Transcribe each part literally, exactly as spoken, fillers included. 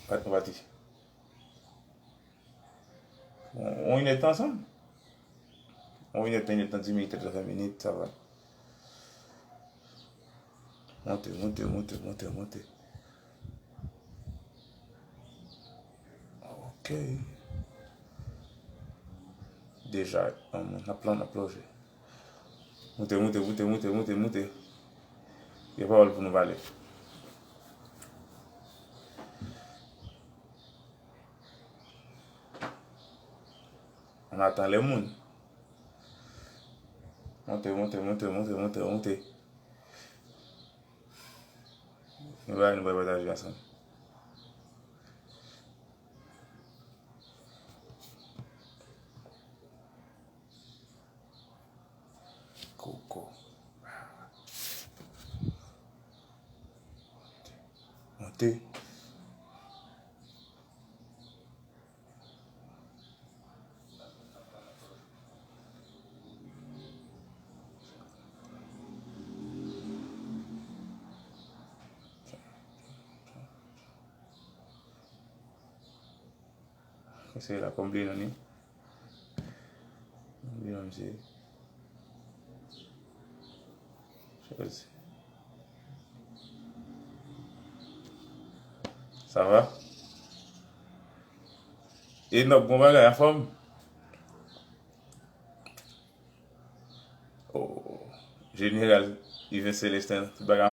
Bat nou pati. On, on inèdtan ansanm? On inèdtan, inèdtan, dis minit, trant minit, sa va. Monte, monte, monte, monte, monte. Ok. Deja, um, n ap lan, n ap plonje. Monte, monte, monte, monte, monte, monte. Gen pawòl pou nou pale. On attend les moun. Monte, monte, monte, monte, monte, monte. Nou pral, nou pral pataje ansanm. Koko. Monte. Mesye la, kòm bliye non li. Bliye non misye. Chèz. Sa va? Enòk, bon bagay, anfòm? Oh, Jeneral Yven Celestin, tout bagay.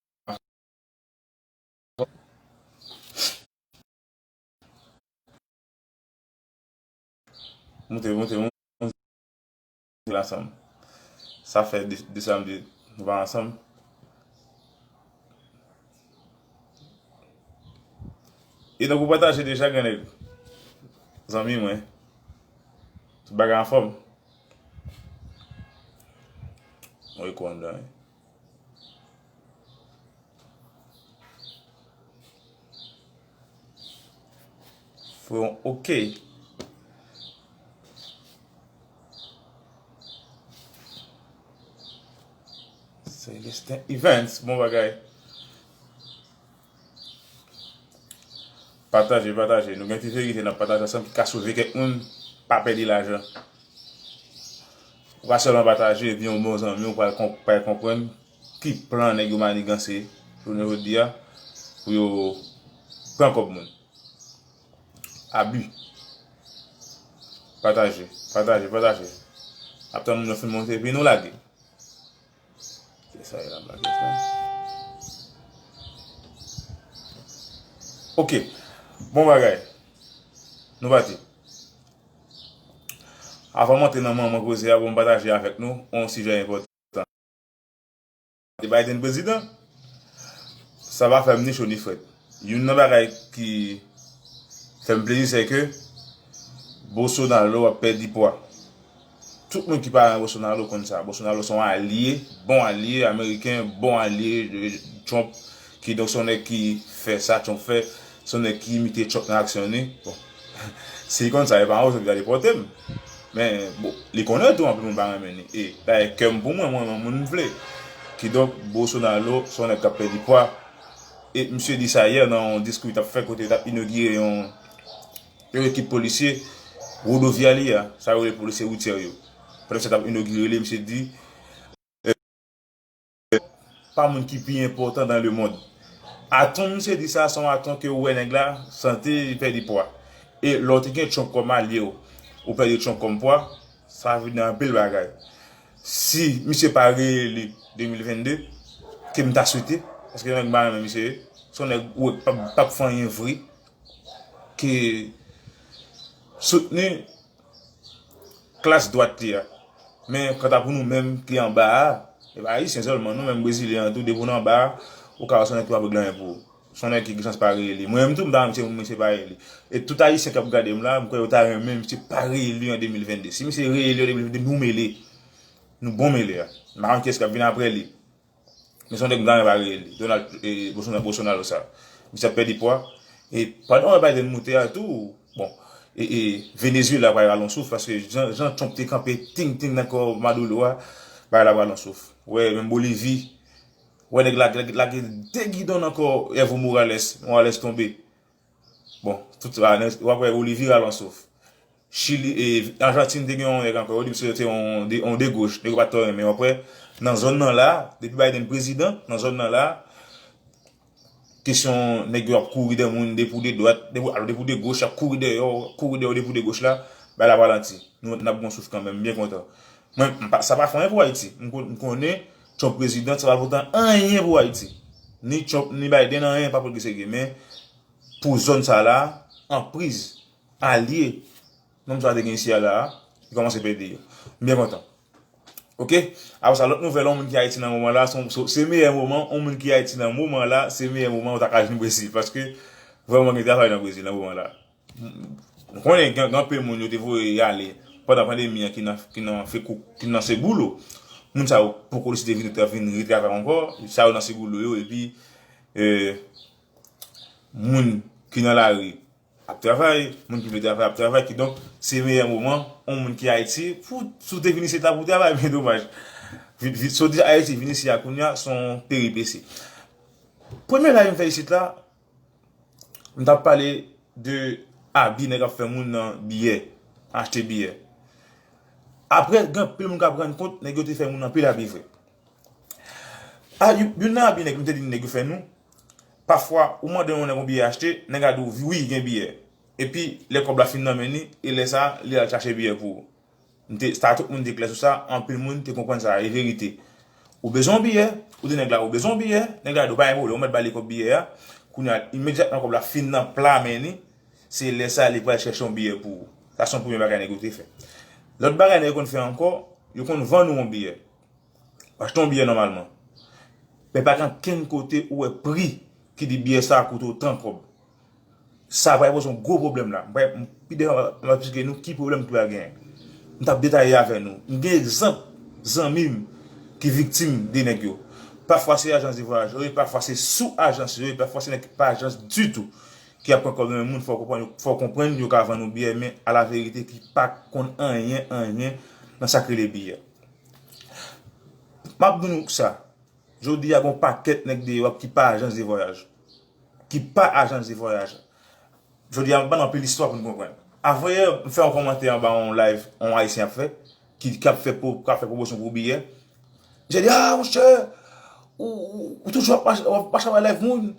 Moute, moute, moute. Ansanm. Sa fè de, de samdi nou pa ansanm. E donk ou pataje deja, gran nèg. Zanmi mwen. Tout bagay anfòm. Mwen kwè anndan, wi. Fwe yon ok. Celestin Events, bon bagay. Pataje, pataje. Nou gen ti verite n ap pataje ansanm ki ka sove kèk moun, pa pèdi lajan. Ou pa sèlman pataje, epi yon bon zanmi w pral konp-, pral konprann ki plan nèg yo maniganse jounen jodi a pou yo pran kòb moun. Abi. Pataje, pataje, pataje. Ap tann moun yo fin monte epi nou lage. Se sa e la blague sa. Ok. Bon bagay. Nou pati. Avan m antre nan manman koze a, bon, m pataje avèk nou yon sijè enpòtan. Biden prezidan, sa pa fè m ni cho ni frèt. Youn nan bagay ki fè m plezi, se ke Bolsonaro ap pèdi pwa. Tout moun ki pa renmen Bolsonaro konn sa. Bolsonaro se yon alye, bon alye ameriken, bon alye, euh, Trump. Kidonk, se yon nèg ki fè sa Trump fè, se yon nèg ki imite Trump nan aksyon li. Bon, si li konn sa, e pa yon rezon pou l ta depòte m. Men, bon, li konnen tou, anpil moun pa renmen li. E, dayè, kè m pou mwen, mwen renmen moun m vle. Kidonk, Bolsonaro, se yon nèg k ap pèdi pwa. E misye di sa yè nan yon diskou li t ap fè kote li t ap inogire yon, yon ekip polisye rodovya li a, sa yo rele polisye woutyè yo. Pandan misye t ap inogire li, misye di, pa moun ki pi enpòtan dans le monde. Aton misye di sa, se yon aton ke ou wè nèg la, sante li pèdi pwa. E lè w te gen Trump kòm alye w, ou pèdi Trump kòm pwa, sa vin anpil bagay. Si misye pa reyeli de mil vennde, ke m ta swete, paske nèg m pa renmen misye, se yon nèg ou wè k p ap, p ap fè anyen vre, ke soutni klas dwat li a. Men, kanta pou nou menm ki anba a, e pa ayisyen sèlman, nou menm brezilyen an tou, depi w nan anba a, ou ka wè se yon nèg ki p ap regle anyen pou ou. Se yon nèg ki gen chans pa reyeli. Mwen menm tou, m ta renmen misye, misye pa reyeli. E tout ayisyen k ap gade m la, m kwè yo ta renmen misye pa reyeli an de mil vennde. Si misye reyeli an de mil vennde, nou mele. Nou bon mele a. M pa konn kiyès k ap vin apre li. Men se yon nèg m ta renmen pa reyeli. Donald, e, Bolsonaro, Bolsonaro sa. Misye ap pèdi pwa. E pandan w wè Biden moute a tou, bon, e, e, Venezuela pral rale yon souf, paske jan, jan Trump te kanpe ting, ting nan kò Maduro a, bagay la pral rale yon souf. Wè, menm Bolivi, wè nèg la, la, lage de gidon nan kò Evo Morales, Morales tonbe. Bon, tout sa, w ap wè Olivier Alonso. Chili, e, Ajantin te gen yon nèg ankò, yo di misye se yon de, yon de goch, nèg yo pa t twò renmen. W ap wè, nan zòn nan la, depi Biden prezidan, nan zòn nan la, kesyon nèg yo ap kouri dèyè moun, de pou de dwat, de pou, alò, de pou de goch, y ap kouri dèyè w, kouri dèyè w, de pou de goch la, bay la pa lanti. Nou, n ap gon souf kanmenm, m byen kontan. Mwen, m pa, sa pa fè anyen pou Ayiti. M kon-, m konnen Trump prezidan, sa pa pote anyen pou Ayiti. Ni Trump, ni Biden, anyen pa pou l serye. Men, pou zòn sa la, anpriz, alye, nonm sa te gen isi a la, li kòmanse pèdi yo. M byen kontan. Oke? Apre sa, lòt nouvèl, yon moun ki Ayiti nan moman la, se, se, se meyè moman, yon moun ki Ayiti nan moman la, se meyè moman ou ta ka jwenn Brezil. Paske, vrèman, gen travay nan Brezil nan moman la. M konnen gen, gen anpil moun yo te voye ale pandan pandemi an ki nan, ki nan fè kou, ki nan segoulo. Moun sa yo poko deside vin, vin retravay ankò. Sa yo nan segoulo yo, epi, e, moun ki nan lari ap travay, moun ki vle travay ap travay. Kidonk, se meyè moman, yon moun ki Ayiti, pou, si w te vin isit la pou travay, men domaj. Vi-, vi-, soti Ayiti, vin isi a kounye a, se yon peripesi. Premye live m fè isit la, m t ap pale de abi nèg ap fè moun nan biyè, achte biyè. Apre, gen anpil moun k ap rann kont, nèg yo te fè moun anpil abi vre. A, youn, youn nan abi nèg, m te di nèg yo fè nou, pafwa, ou mande yon nèg yon biyè achte, nèg la di w, wi, gen biyè. Epi, lè kòb la fin nan men li, e lè sa, li al chache biyè pou ou. M te, sa tout moun te klè sou sa, anpil moun te konprann sa, e verite. Ou bezwen yon biyè, ou di nèg la, ou bezwen yon biyè, nèg la di w, pa gen pwoblèm, ou mèt ba li kòb biyè a. Kounye a, imedyatman kòb la fin nan pla men li, se lè sa li pral chèche yon biyè pou ou. Sa se yon premye bagay nèg yo te fè. Lòt bagay nèg yo konn fè ankò, yo konn vann ou yon biyè. W achte yon biyè nòmalman. Men pa gen okenn kote ou wè pri ki di biyè sa a koute w tan kòb. Sa pral poze yon gwo pwoblèm la. M pral, m, pi devan, m ap esplike nou ki pwoblèm ki pral genyen. M t ap detaye avè nou. M gen egzanp zanmi m ki viktim de nèg yo. Pafwa se ajans de vwayaj yo ye, pafwa se sou ajans yo ye, pafwa se nèg ki pa ajans ditou ki ap pran kòb nan men moun, fò w konprann, fò w konprann yo ka vann ou biyè, men alaverite ki pa konn anyen, anyen nan sa k rele biyè. M ap di nou sa, jodi a gon pakèt nèg deyò ki pa ajans de vwayaj. Ki pa ajans de vwayaj. Jodi a, m ap ba nou anpil istwa pou nou konprann. Avanyè, m fè yon kòmantè anba yon live yon Ayisyen ap fè, ki, k ap fè pwo-, k ap fè pwomosyon pou biyè. Misye di, "Ah, monchè, ou, ou, ou toujou ap mache, ap mache anba live moun,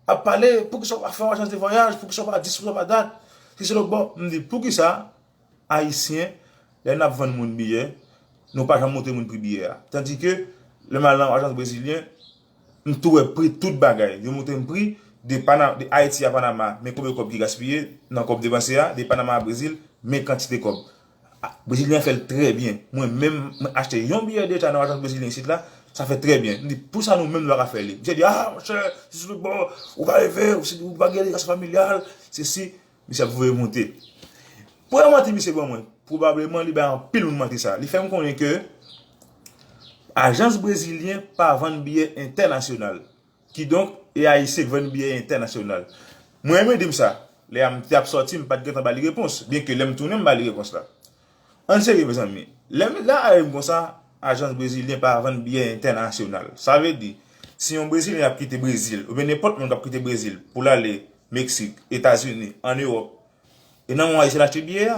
ap pale, poukisa w pa fè yon ajans de vwayaj, poukisa w pa di, poukisa w pa dat, si se lòt bò." M di, poukisa Ayisyen, lè n ap vann moun biyè, nou pa janm montre moun pri biyè a. Tandike, lè m al nan ajans brezilyen, m tou wè pri tout bagay. Yo montre m pri de Pana-, de Ayiti a Panama, men konbyen kòb ki gaspiye nan kòb depanse a, de Panama a Brezil, men kantite kòb. A, brezilyen an fè l trè byen. Mwen menm, mwen achte yon biyè deja nan ajans brezilyen isit la, sa fè trè byen. M di, poukisa nou menm nou pa ka fè li? Misye di, ah, monchè, si se lòt bò, ou pa leve, ou si, ou pa gen edikasyon familyal, sesi, misye ap voye monte. Premye manti misye ban mwen, pwobableman li bay anpil moun manti sa. Li fè m konnen ke ajans brezilyen pa vann biyè entènasyonal. Kidonk, e Ayisyen k vann biyè entènasyonal. Mwen renmen di m sa. Lè a m te ap sòti, m pa t gentan ba li repons. Byenke lè m tounen, m ba li repons la. Ann serye, mezanmi. Lè m la a m konsa, ajans brezilyen pa vann biyè entènasyonal. Sa vle di, si yon brezilyen ap kite Brezil, oubyen nenpòt moun k ap kite Brezil pou l ale Meksik, Etazini, ann Ewòp, e nan men yon Ayisyen l achte biyè a,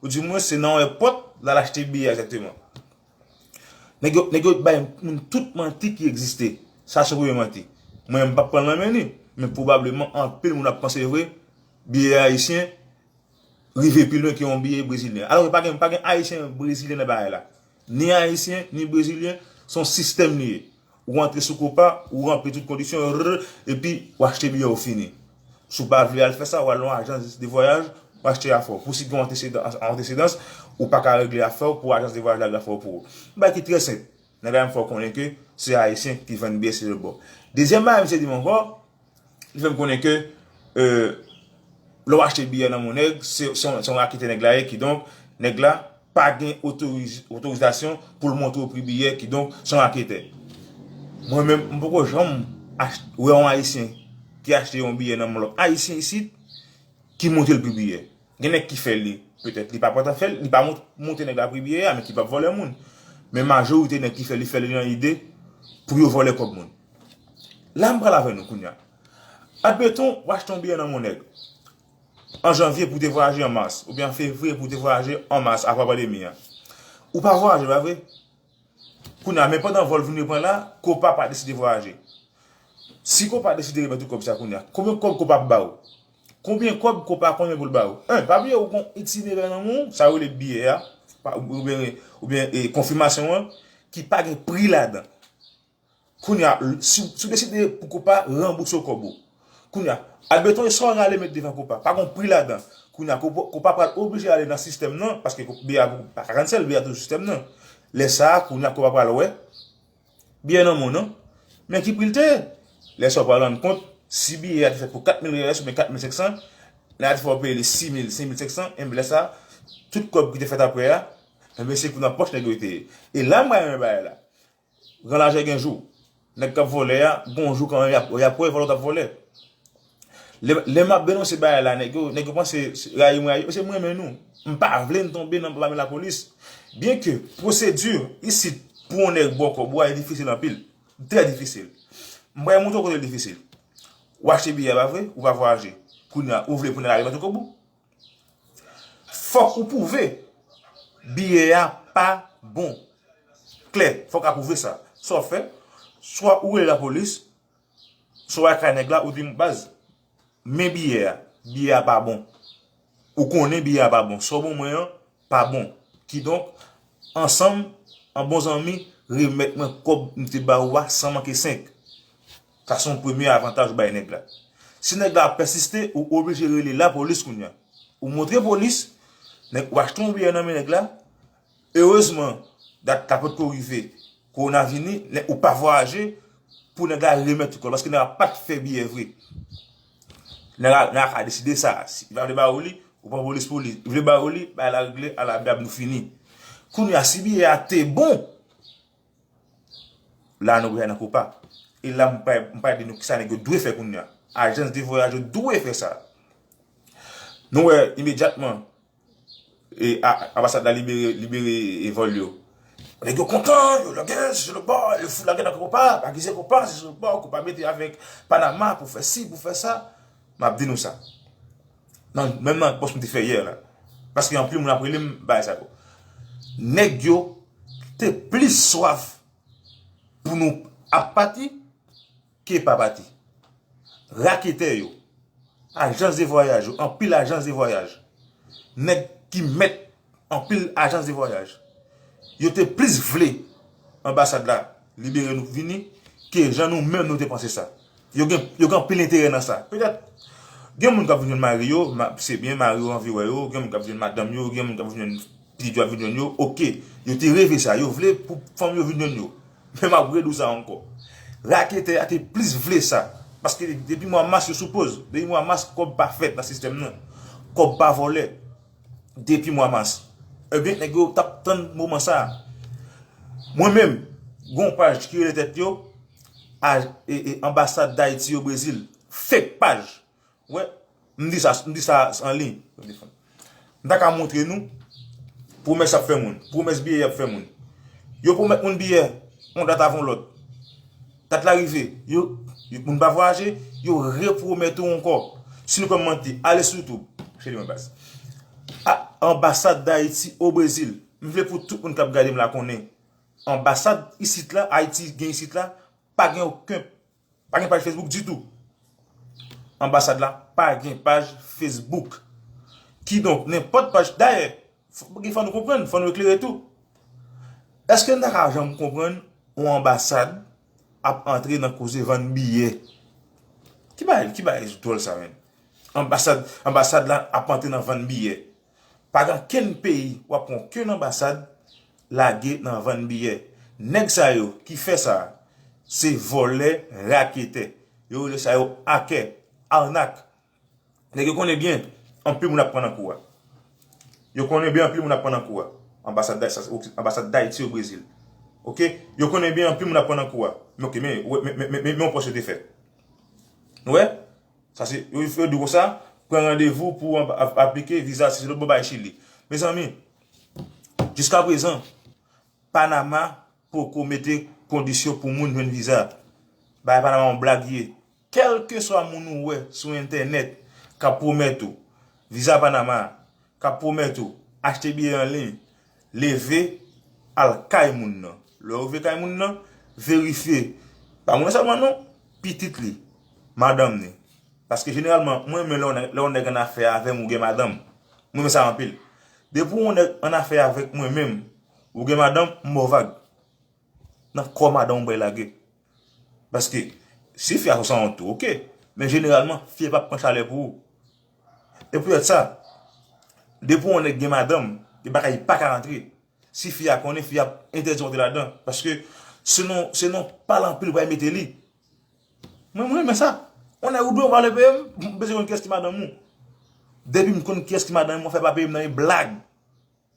oudimwen se nan yon èpòt l al achte biyè a egzakteman. Nèg yo, nèg yo bay moun tout manti ki egziste. Sa se premye manti. Mwen, m p ap pran l nan men li, men pwobableman anpil moun ap panse vre, biyè ayisyen rive pi lwen ke yon biyè brezilyen. Alò, pa gen, pa gen Ayisyen brezilyen nan bagay la. Ni Ayisyen, ni brezilyen, se yon sistèm li ye. Ou antre sou Copa, ou ranpli tout kondisyon, rrr, epi w achte biyè w fini. Si w pa vle al fè sa, w al nan yon ajans de vwayaj, w achte afè w. Pou si gen yon antesedan-, antesedans, ou pa ka regle afè w pou ajans de vwayaj la regle afè w pou ou. Yon bagay ki trè senp. Nèg la menm fè w konnen ke se Ayisyen ki vann biyè se lòt bò. Dezyèm bagay, misye di m ankò, li fè m konnen ke, euh, lè w achte biyè nan men yon nèg, se, se, yon- se yon raketè nèg la ye, kidonk, nèg la pa gen otoriz-, otorizasyon pou l montre w pri biyè, kidonk, se yon raketè. Mwen menm, m poko janm ach-, wè yon Ayisyen ki achte yon biyè nan men lòt Ayisyen isit, ki monte l pri biyè. Gen nèg ki fè li, petèt, li pa pòtan fè l, li pa mont-, monte nèg la pri biyè a, men ki p ap vòlè moun. Men majorite nèg ki fè li, fè li nan lide pou yo vòlè kòb moun. La, m pral avè nou kounye a. Admeton, w achte yon biyè nan men yon nèg. an janvye pou te vwayaje an mas, oubyen an fevriye pou te vwayaje an mas, avan pandemi an. Ou pa vwayaje, pa vre? Kounye a, men pandan vòl vin reprann la, Copa pa deside vwayaje. Si Copa deside remèt ou kòb sa kounye a, konbyen kòb Copa ap ba ou? Konbyen kòb Copa konnen pou l ba ou? En, pa bliye ou gon itinerè nan men w, sa yo rele biyè a, pa- oubyen, oubyen e, konfimasyon an, ki pa gen pri ladan. Kounye a, si, si w deside pou Copa ranbouse w kòb ou. Kounye a, admeton, e sa w rale met devan Copa, pa gon pri ladan. Kounye a, Copa, Copa pral oblije ale nan sistèm nan, paske biyè a pa ka rann sèl, biyè a toujou sistèm nan. Lè sa a, kounye a, Copa pral wè biyè nan men w nan, men ki pri l te ye. Lè sa a, w pral rann kont, si biyè a te fèt pou kat mil rèyèls oubyen kat mil senk san, lè a te fè w peye li sis mil, senk mil senk san, enben lè sa a, tout kòb ki te fèt apre a, enben se pou nan pòch nèg yo te ye. E la m pral renmen bagay la. Gran lajè gen jou. Nèg k ap vòlè a, gon jou kanmenm y ap, y ap wè vòlè t ap vòlè. Lè, lè m ap denonse bagay la, nèg yo, nèg yo panse se rayi m rayi yo, se m renmen nou. M pa vle n tonbe nan lamen lapolis. Byenke pwosedi isit pou yon nèg ba w kòb ou a, e difisil anpil. Trè difisil. M pral montre w kote l difisil. Ou achte biyè, pa vre? Ou pa vwayaje. Kounye a, ou vle pou nèg la remèt ou kòb ou? Fòk ou pwouve biyè a pa bon. Klè, fòk a pwouve sa. Sa w fè, swa ou rele lapolis, swa w al kay nèg la, ou di, baz, men biyè a, biyè a pa bon. Ou konnen biyè a pa bon. Sa w ban mwen an, pa bon. Kidonk, ansanm, an bon zanmi, remèt mwen kòb m te ba ou a san manke senk. Sa se yon premye avantaj ou bay nèg la. Si nèg la ap pèsiste, ou oblije rele lapolis kounye a. Ou montre polis, nèg, ou achte yon biyè nan men nèg la, erezman, dat la potko rive, kowona vini, nèg, ou pa vwayaje pou nèg la remèt ou kòb, paske nèg la pa t fè biyè vre. Nèg la, nèg la ka deside sa. Si li pa vle ba ou li, ou pran polis pou li. Li vle ba ou li, bagay la regle, alabyab nou fini. Kounye a, si biyè a te bon, la nou pral nan Copa. E la, m pral, m pral di nou kisa nèg yo dwe fè kounye a. Ajans de vwayaj yo dwe fè sa. Nou wè, imedyatman, e, a, anbasad la libere, libere e vòl yo. Nèg yo kontan, yo lage, se sou le bò, yo fout lage nan Copa, akize Copa, se sou le bò, Copa mete avèk Panama pou fè si, pou fè sa. M ap di nou sa. Nan, menm nan pòs m te fè yè la. Paske anpil moun ap rele m, bagay sa yo. Nèg yo te plis swaf pou nou ap pati ke pa pati. Raketè yo, ajans de vwayaj yo, anpil ajans de vwayaj, nèg ki mèt anpil ajans de vwayaj, yo te plis vle anbasad la libere nou vini ke jan nou menm nou te panse sa. Yo gen, yo gen anpil enterè nan sa. Petèt, gen moun k ap vin jwenn mari yo, ma- se byen, mari yo anvi wè yo, gen moun k ap vin jwenn madanm yo, gen moun k ap vin jwenn pitit yo ap vin jwenn yo, oke. Yo te reve sa, yo vle pou fanm yo vin jwenn yo. Men m ap redi w sa ankò. Raketè a te plis vle sa. Paske depi mwa mas yo sou poz. Depi mwa mas, kòb pa fèt nan sistèm nan. Kòb pa vòlè. Depi mwa mas. Ebyen, nèg yo t ap tann moman sa a. Mwen menm, gon paj ki rele tèt yo, a, e, e, anbasad Dayiti o Brezil. Fake paj. Wè, m di sa, m di sa an liy. M ta ka montre nou pwomès y ap fè moun, pwomès biyè y ap fè moun. Yo pwomèt moun biyè, yon dat avan lòt. Dat la rive, yo, yo- moun pa vwayaje, yo repwomèt ou ankò. Si nou kwè m manti, ale sou YouTube. Cheri mwen baz. A, anbasad Dayiti o Brezil. M vle pou tout moun k ap gade m la konnen. Anbasad isit la, Ayiti gen isit la, pa gen okenn Pa gen paj Facebook ditou. Anbasad la pa gen paj Facebook. Kidonk, nenpòt paj, dayè, fò, fò nou konprann, fò nou eklere tou. Èske n ta ka janm konprann yon anbasad ap antre nan koze vann biyè? Ki bagay, ki bagay dwòl sa menm? Anbasad, anbasad la ap antre nan vann biyè. Pa gen okenn peyi w ap pran okenn anbasad lage nan vann biyè. Nèg sa yo ki fè sa, se vòlè, raketè. Yo rele sa yo akè, anak. Nèg yo konnen byen, anpil moun ap pran nan kou a. Yo konnen byen anpil moun ap pran nan kou a. Anbasad, anbasad Dayiti o Brezil. Oke? Yo konnen byen anpil moun ap pran nan kou a. Men oke, men, men, men, men, men yon pòs yo te fè. Nou wè? Sa se, yo, yo di w konsa, pran randevou pou w ap- aplike viza, se lòt bò bay Chili. Mezanmi, jiska prezan, Panama poko mete kondisyon pou moun jwenn viza. Bagay Panama yon blag ye. Kèlkeswa moun ou wè sou entènèt k ap pwomèt ou, Visa Panama, k ap pwomèt ou achte biyè an liy, leve, al kay moun nan. Lè w rive kay moun nan, verifye. Pa moun nan sèlman non, pitit li, madanm li. Paske jeneralman, mwen menm lè yon nèg, lè yon nèg annafè avè m ou gen madanm. Mwen menm sa anpil. Depi yon nèg annafè avèk mwen menm, ou gen madanm, m ba w vag. Nan kò madanm ou bay lage. Paske, si fi a sou sanwont tou, oke. Men jeneralman, fi a p ap pran chalè pou ou. E poutèt sa, depi yon nèg gen madanm, gen bagay pa ka rantre. Si fi a konnen, fi a ap entèdi w antre ladan. Paske, se nan, se nan pale anpil ou pral mete li. Mwen, mwen renmen sa. Yon nèg ou dwe w pale peye m, m bezwen konn kiyès ki madanm ou. Depi m konn kiyès ki madanm ou, fè pa peye m nan yon blag.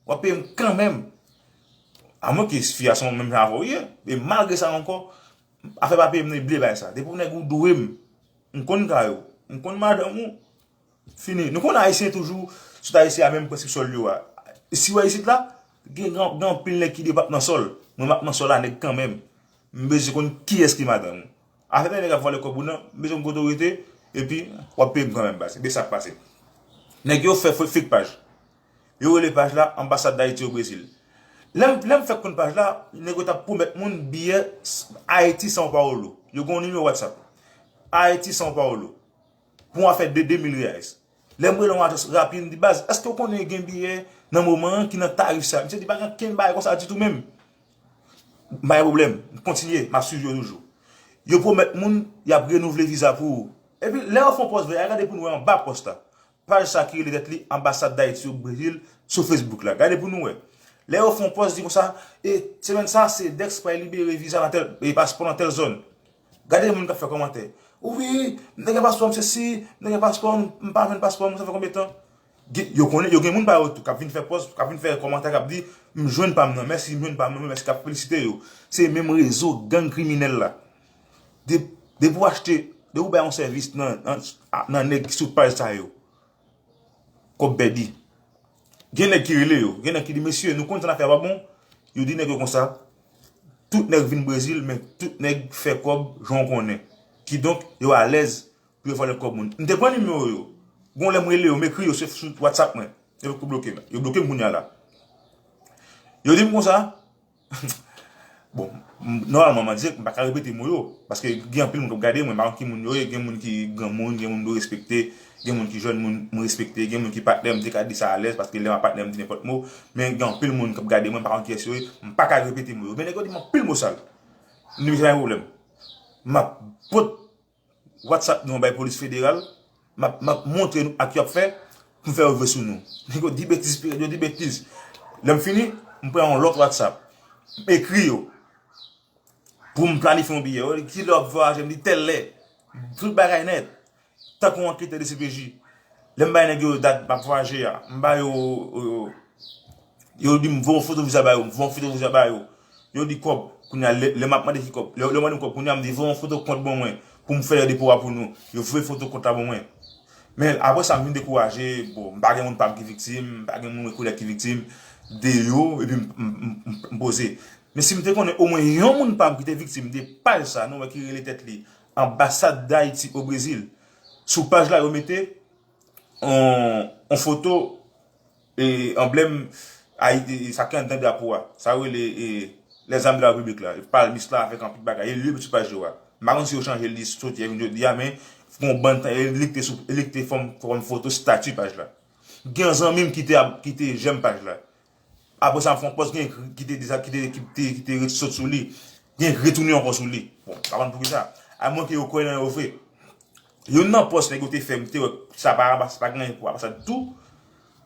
W ap peye m kanmenm. Amwen ke fi a se yon menm jan avè w ye. E malgre sa ankò, afè pa peye m nan, bliye bagay sa. Depi w nèg ou dwe m, m konn kay ou, m konn madanm ou. Fini. Nou konn Ayisyen toujou, sou Ayisyen a menm prensip sòl yo a. Si w wè isit la, gen, gen, gen anpil nèg ki di yo p ap nan sòl. Mwen m ap nan sòl a nèg kanmenm. M bezwen konn kiyès ki madanm ou. Afè de nèg ap vòlè kòb ou nan, m bezwen m gen otorite, epi w ap peye m kanmenm baz. Ebyen sa k pase. Nèg yo fè fake paj. Yo rele paj la Anbasad Dayiti o Brezil. Lè m, lè m fèk konn paj la, nèg yo t ap pwomèt moun biyè Ayiti São Paulo. Yo gen yon nimewo WhatsApp. Ayiti São Paulo. Pou yon afè de de mil reais. Lè m rele yon ajans rapid, m di, baz, èske w konnen gen biyè nan moman an ki nan tarif sa? Misye di, pa gen kenn bagay konsa ditou menm. M pa gen pwoblèm. M kontinye, m ap swiv yo toujou. Yo pwomèt moun, y ap renouvle viza pou ou. Epi, lè yo fè yon pòs vre, al gade pou nou wè anba pòs la. Paj sa ki rele tèt li Anbasad Dayiti o Brezil sou Facebook la. Gade pou nou wè. Lè yo fè yon pòs, di konsa, e semèn sa, Sedex pral libere viza nan tèl, e paspò nan tèl zòn. Gade moun k ap fè kòmantè. Wi, m te gen paspò m sesi, m te gen paspò m, m pa jwenn paspò m, sa fè konbyen tan? Gen, yo konnen, yo gen moun pa yo tou, k ap vin fè pòs, k ap vin fè kòmantè, k ap di, m jwenn pa m nan, mèsi, m jwenn pa m nan, mèsi, k ap felisite yo. Se menm rezo gang kriminèl la. De, depi w achte, depi w bay yon sèvis nan, nan, nan nèg ki sou paj sa yo, kòb pèdi. Gen nèg ki rele yo, gen nèg ki di, mesye, nou konn sa n ap fè a pa bon. Yo di nèg yo konsa, tout nèg vin Brezil, men tout nèg fè kòb jan w konnen. Kidonk, yo alèz pou yo vòlè kòb moun. M te pran nimewo yo. Gon lè m rele yo, m ekri yo sou, sou WhatsApp mwen. Yo poko bloke m. Yo bloke m kounye a la. Yo di m konsa, bon, m, nòmalman, m an dirèk, m pa ka repete mo yo, paske gen anpil moun k ap gade mwen, m pa konn ki moun yo ye, gen moun ki granmoun, gen moun m respekte, gen moun ki jèn moun m respekte, gen moun ki patnè m, m te ka di sa alèz, paske lè m ap patnè m di nenpòt mo, men gen anpil moun k ap gade mwen, m pa konn kiyès yo ye, m pa ka repete mo yo. Men nèg yo di m anpil mo sal. M di, mesye, pa gen pwoblèm. M ap pot WhatsApp nou an bay polis federal, m ap, m ap montre nou ak yo ap fè pou m fè yo vre sou nou. Nèg yo di betiz, yo di betiz. Lè m fini, m pran yon lòt WhatsApp. M ekri yo pou m planifye yon biyè. Yo di, kilè w ap vwayaje? M di, tèl lè. Tout bagay nèt. Tankou yon anketè D C P J. Lè m bay nèg yo dat m ap vwayaje a, m ba yo, yo, yo di m voye yon foto viza ba yo, m voye yon foto viza ba yo. Yo di kòb, kounye a, lè, lè m ap mande ki kòb, lè, lè yo mande m kòb, kounye a m di voye yon foto kont ban mwen, pou m fè depo a pou nou. Yo voye foto kont la ban mwen. Men apre sa, m vin dekouraje, bon, m pa gen moun pa m ki viktim, m pa gen moun mwen konnen ki viktim de yo, epi m, m, m, m, m poze. Men si m te konnen omwen yon moun pa m ki te viktim de paj sa, nou wè ki rele tèt li Anbasad Dayiti o Brezil, sou paj la, yo mete yon, yon foto, e, anblèm Ayiti, sa ki anndan drapo a. Sa yo rele, e, Les Armes de la République la. Palmis la avèk anpil bagay. E li sou paj yo a. M pa konn si yo chanje li soti a vin jodi a, men fè yon bann tan, e li ki te sou, e li ki te fòm, fòm foto estati paj la. Gen yon zanmi m ki te, ki te jèm paj la. Apre sa, m fè yon pòs, gen ki te deza-, ki te, ki te, ki te ret-, sot sou li. Gen retounen ankò sou li. Bon, m pa konn poukisa. Amwen ke yo kwè nan yo vre. Youn nan pòs nèg yo te fè, m te wè sa pa, pa, pa gen anyen pou Anbasad tou.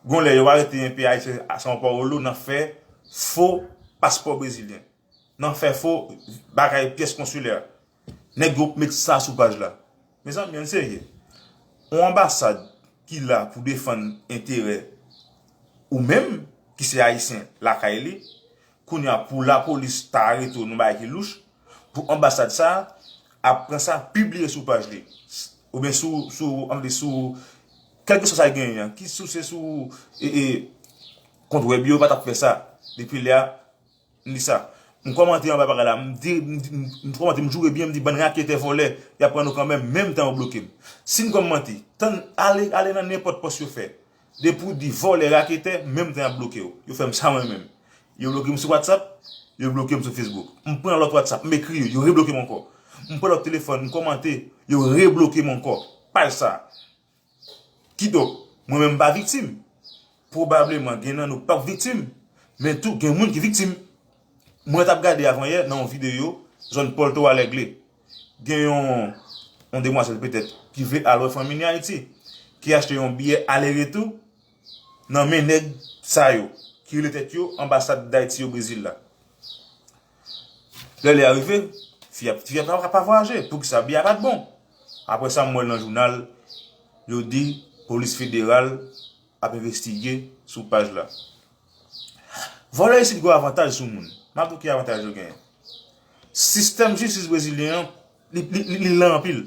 Gon lè yo arete enpe Ayisyen a São Paulo nan fè fo paspò brezilyen. Nan fè fo bagay pyès konsilè. Nèg yo met sa sou paj la. Mezanmi, ann serye. Yon anbasad ki la pou defann enterè ou menm, ki se Ayisyen lakay li, kounye a pou lapolis ta arete w nan bagay ki louch, pou anbasad sa a ap pran sa, pibliye sou paj li. Oubyen sou, sou, ann di sou, kèlkeswa sa l genyen an, ki sou, se sou, e, e, kont wèb yo, yo pa t ap fè sa. Depi lè a, m di sa. M kòmante anba bagay la, m di, m di, m, m kòmante, m joure byen, m di bann raketè vòlè, y ap pran nou kanmenm, menm tan yo bloke m. Si m kòmante, tann, ale, ale nan nenpòt pòs yo fè. Depi w di vòlè, raketè, menm tan y ap bloke w. Yo fè m sa mwen menm. Yo bloke m sou WhatsApp, yo bloke m sou Facebook. M pran lòt WhatsApp, m ekri yo, yo rebloke m ankò. M pran lòt telefòn, m kòmante, yo rebloke m ankò. Paj sa. Kidonk, mwen menm m pa viktim. Pwobableman gen nan nou k p ap viktim, men tou gen moun ki viktim. Mwen t ap gade avanyè nan yon videyo zòn Pòlto Alègle. Gen yon, yon demwazèl petèt ki vle al wè fanmi li Ayiti, ki achte yon biyè aleretou nan men nèg sa yo, ki rele tèt yo anbasad Dayiti yo Brezil la. Lè lè a rive, fi a, fi a pa, pa vwayaje. Poukisa? Biyè a pa t bon. Apre sa, m wè l nan jounal, yo di polis federal ap envestige sou paj la. Vòlè isit gen avantaj sou moun. M ap di w ki avantaj yo genyen. Sistèm jistis brezilyen an, li, li, li, li lan anpil.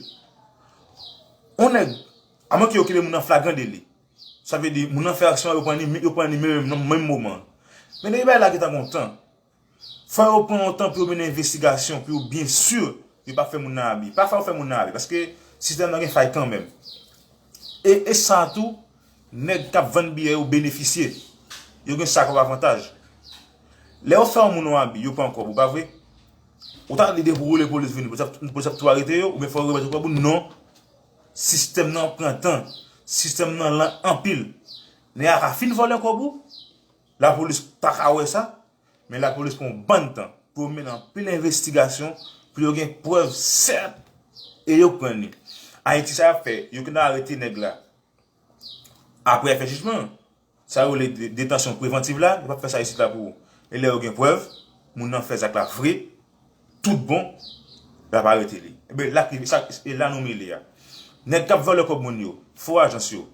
On nèg, amwenke yo kenbe moun nan flagran deli. Sa vle di, moun nan fè aksyon an, yo pran li, yo pran li menm nan menm moman. Men depi bagay la gentan gon tan. Fò yo pran yon tan pou yo mennen envestigasyon, pou yo byen si yo p ap fè moun nan abi. Pafwa yo fè moun nan abi, paske sistèm nan gen fay kanmenm. E, e sa tou, nèg k ap vann biyè yo benefisye. Yo gen sa kòm avantaj. Lè yo fè yon moun yon abi, yo pran kòb ou, pa vre? Ou ta lide pou rele polis vini, polis ap, polis ap tou arete yo, oubyen fò yo remèt ou kòb ou? Non. Sistèm nan pran tan. Sistèm nan lan anpil. Nèg la ka fin vòlè kòb ou, lapolis pa ka wè sa, men lapolis pran yon bann tan pou yo mennen anpil envestigasyon, pou yo gen prèv sèt, e yo pran li. Ayiti, sa y ap fè, yo konn arete nèg la. Apre y ap fè jijman. Sa yo rele de-, detansyon prevantiv la, yo p ap fè sa isit la pou ou. E lè yo gen prèv, moun nan fè zak la vre, tout bon, y ap arete li. Ebyen, la k rive, sa, e la nou mele a. Nèg k ap vòlè kòb moun yo, fo ajans yo,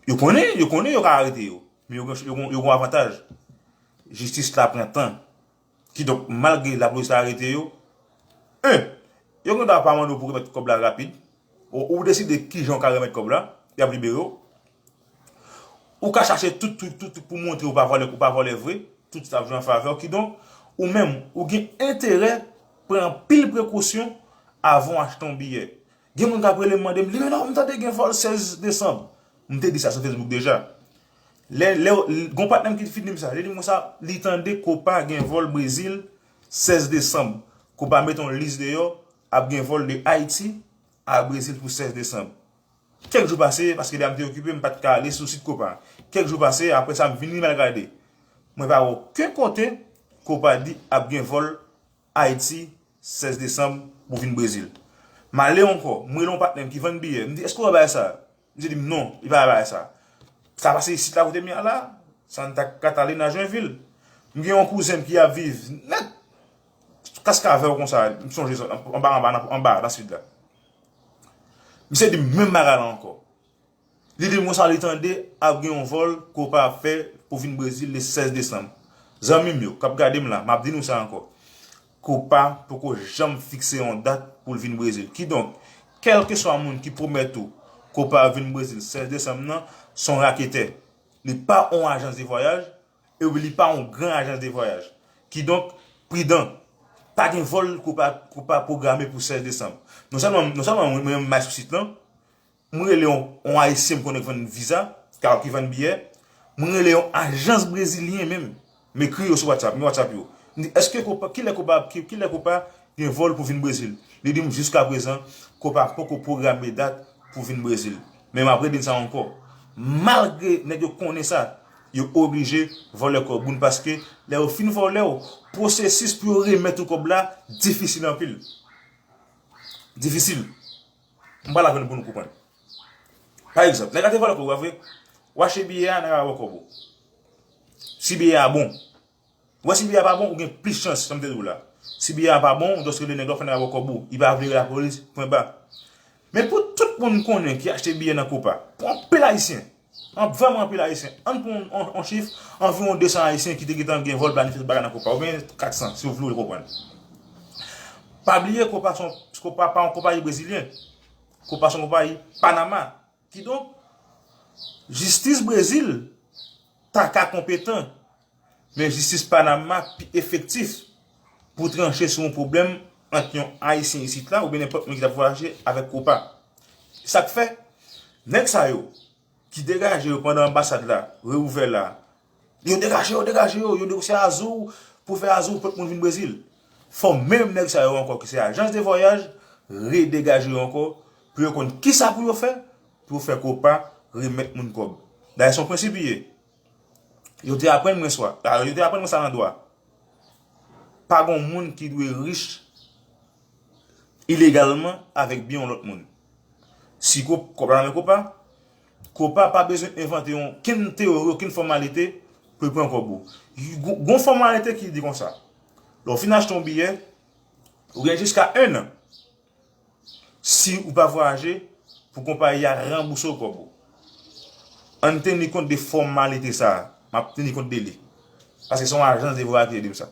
yo konnen, yo konnen yo ka arete yo. Men yo gen, yo gen, yo gen avantaj. Jistis la pran tan. Kidonk, malgre lapolis ta arete yo, en, yo gen dwa pa mande w pou remèt kòb la rapid. Ou, ou deside kijan w ka remèt kòb la, y ap libere w. Ou ka chache tout, tout, tout, tout pou montre w pa vòlè, ou pa vòlè vre, tout sa ap jwe an favè w. Kidonk, ou menm, ou gen enterè pran anpil prekosyon avan w achte yon biyè. Gen moun k ap rele m mande m, Limena, m tande gen vòl sèz desanm. M te di sa sou Facebook deja. Lè, lè, gon patnè m ki fin di m sa, li di m konsa, li tande Copa gen vòl Brezil sèz desanm. Copa mete yon lis deyò, ap gen vòl de Ayiti a Brezil pou sèz desanm. Kèk jou pase, paske lè a m te okipe, m pa t ka ale sou sit Copa. Kèk jou pase, apre sa, m vin li m al gade. Mwen pa wè okenn kote Copa di ap gen vòl Ayiti, sèz desanm, pou vin Brezil. M ale ankò, m rele yon patnè m ki vann biyè. M di, èske w wè bagay sa? Misye di m non, li pa wè bagay sa. Sa pase isit la kote m ye a la, Santa Catalina, Joinville. M gen yon kouzen m ki ap viv nèt Cascavel konsa, m sonje sa, anba, anba, anba, nan sid la. Misye di m menm bagay la ankò. Li di m konsa li tande ap gen yon vòl Copa ap fè pou vin Brezil le sèz desanm. Zanmi m yo, k ap gade m la, m ap di nou sa ankò. Copa poko janm fikse yon dat pou l vin Brezil. Kidonk, kèlkeswa moun ki pwomèt ou Copa ap vin Brezil sèz desanm nan, se yon raketè. Li pa yon ajans de vwayaj, e li pa yon gran ajans de vwayaj. Kidonk, pridan. Pa gen vòl Copa, Copa pwograme pou sèz desanm. Non sèlman, non sèlman mwen, mwen menm m al sou sit lan, m rele yon, yon Ayisyen m konnen k vann viza, ka, ki vann biyè. M rele yon ajans brezilyen menm. M ekri yo sou WhatsApp, m gen WhatsApp yo. M di, èske Copa, kilè Copa, ki, kilè Copa gen vòl pou vin Brezil? Li di m, jiskaprezan, Copa poko pwograme dat pou vin Brezil. Men m ap redi n sa ankò. Malgre nèg yo konnen sa, yo oblije vòlè kòb moun, paske lè yo fin vòlè w, pwosesis pou yo remèt ou kòb la difisil anpil. Difisil. M pral avè nou pou nou konprann. Pa egzanp, nèg la te vòlè kòb ou, pa vre? Ou achte biyè a, nèg la ba w kòb ou. Si biyè a bon. Ou wè si biyè a pa bon, ou gen plis chans, jan m te di w la. Si biyè a pa bon, ou just rele nèg la, ou fè nèg la ba w kòb ou. Li pa vle lapolis, pwen ba. Men pou tout moun konnen ki achte biyè nan Copa, pou anpil Ayisyen, an, vrèman anpil Ayisyen, ann pran yon, yon, yon chif, anviwon de san Ayisyen ki te gentan gen vòl planifye tout bagay nan Copa, oubyen kat san, si w vle w konprann. Pa bliye, Copa se yon, Copa pa yon konpayi brezilyen. Copa se yon konpayi Panama. Kidonk, jistis Brezil ta ka konpetan, men jistis Panama pi efektif pou tranche sou yon pwoblèm ant yon Ayisyen isit la oubyen nenpòt moun ki t ap vwayaje avèk Copa. Sa k fè, nèg sa yo, ki degaje yo pandan anbasad la reouvè la, yo degaje yo, degaje yo, yo negosye Azul pou fè Azul pot moun vin Brezil. Fò menm nèg sa yo ankò ki se ajans de vwayaj redegaje yo ankò pou yo konn kisa pou yo fè pou yo fè Copa remèt moun kòb. Dayè se yon prensip li ye. Yo te aprann mwen swa, a, yo te aprann mwen sa nan dwa. Pa gon moun ki dwe rich ilegalman avèk byen yon lòt moun. Si ko- kòb la nan men Copa, Copa pa bezwen envante yon kenn teyori, okenn fòmalite pou l pran kòb ou. Gon gon fòmalite ki di konsa, lè w fin achte yon biyè, ou gen jiska en an si ou pa vwayaje pou konpayi a ranbouse w kòb ou. Ann teni kont de fòmalite sa a. M ap teni kont de li. Paske se yon ajans de vwayaj ki te di m sa.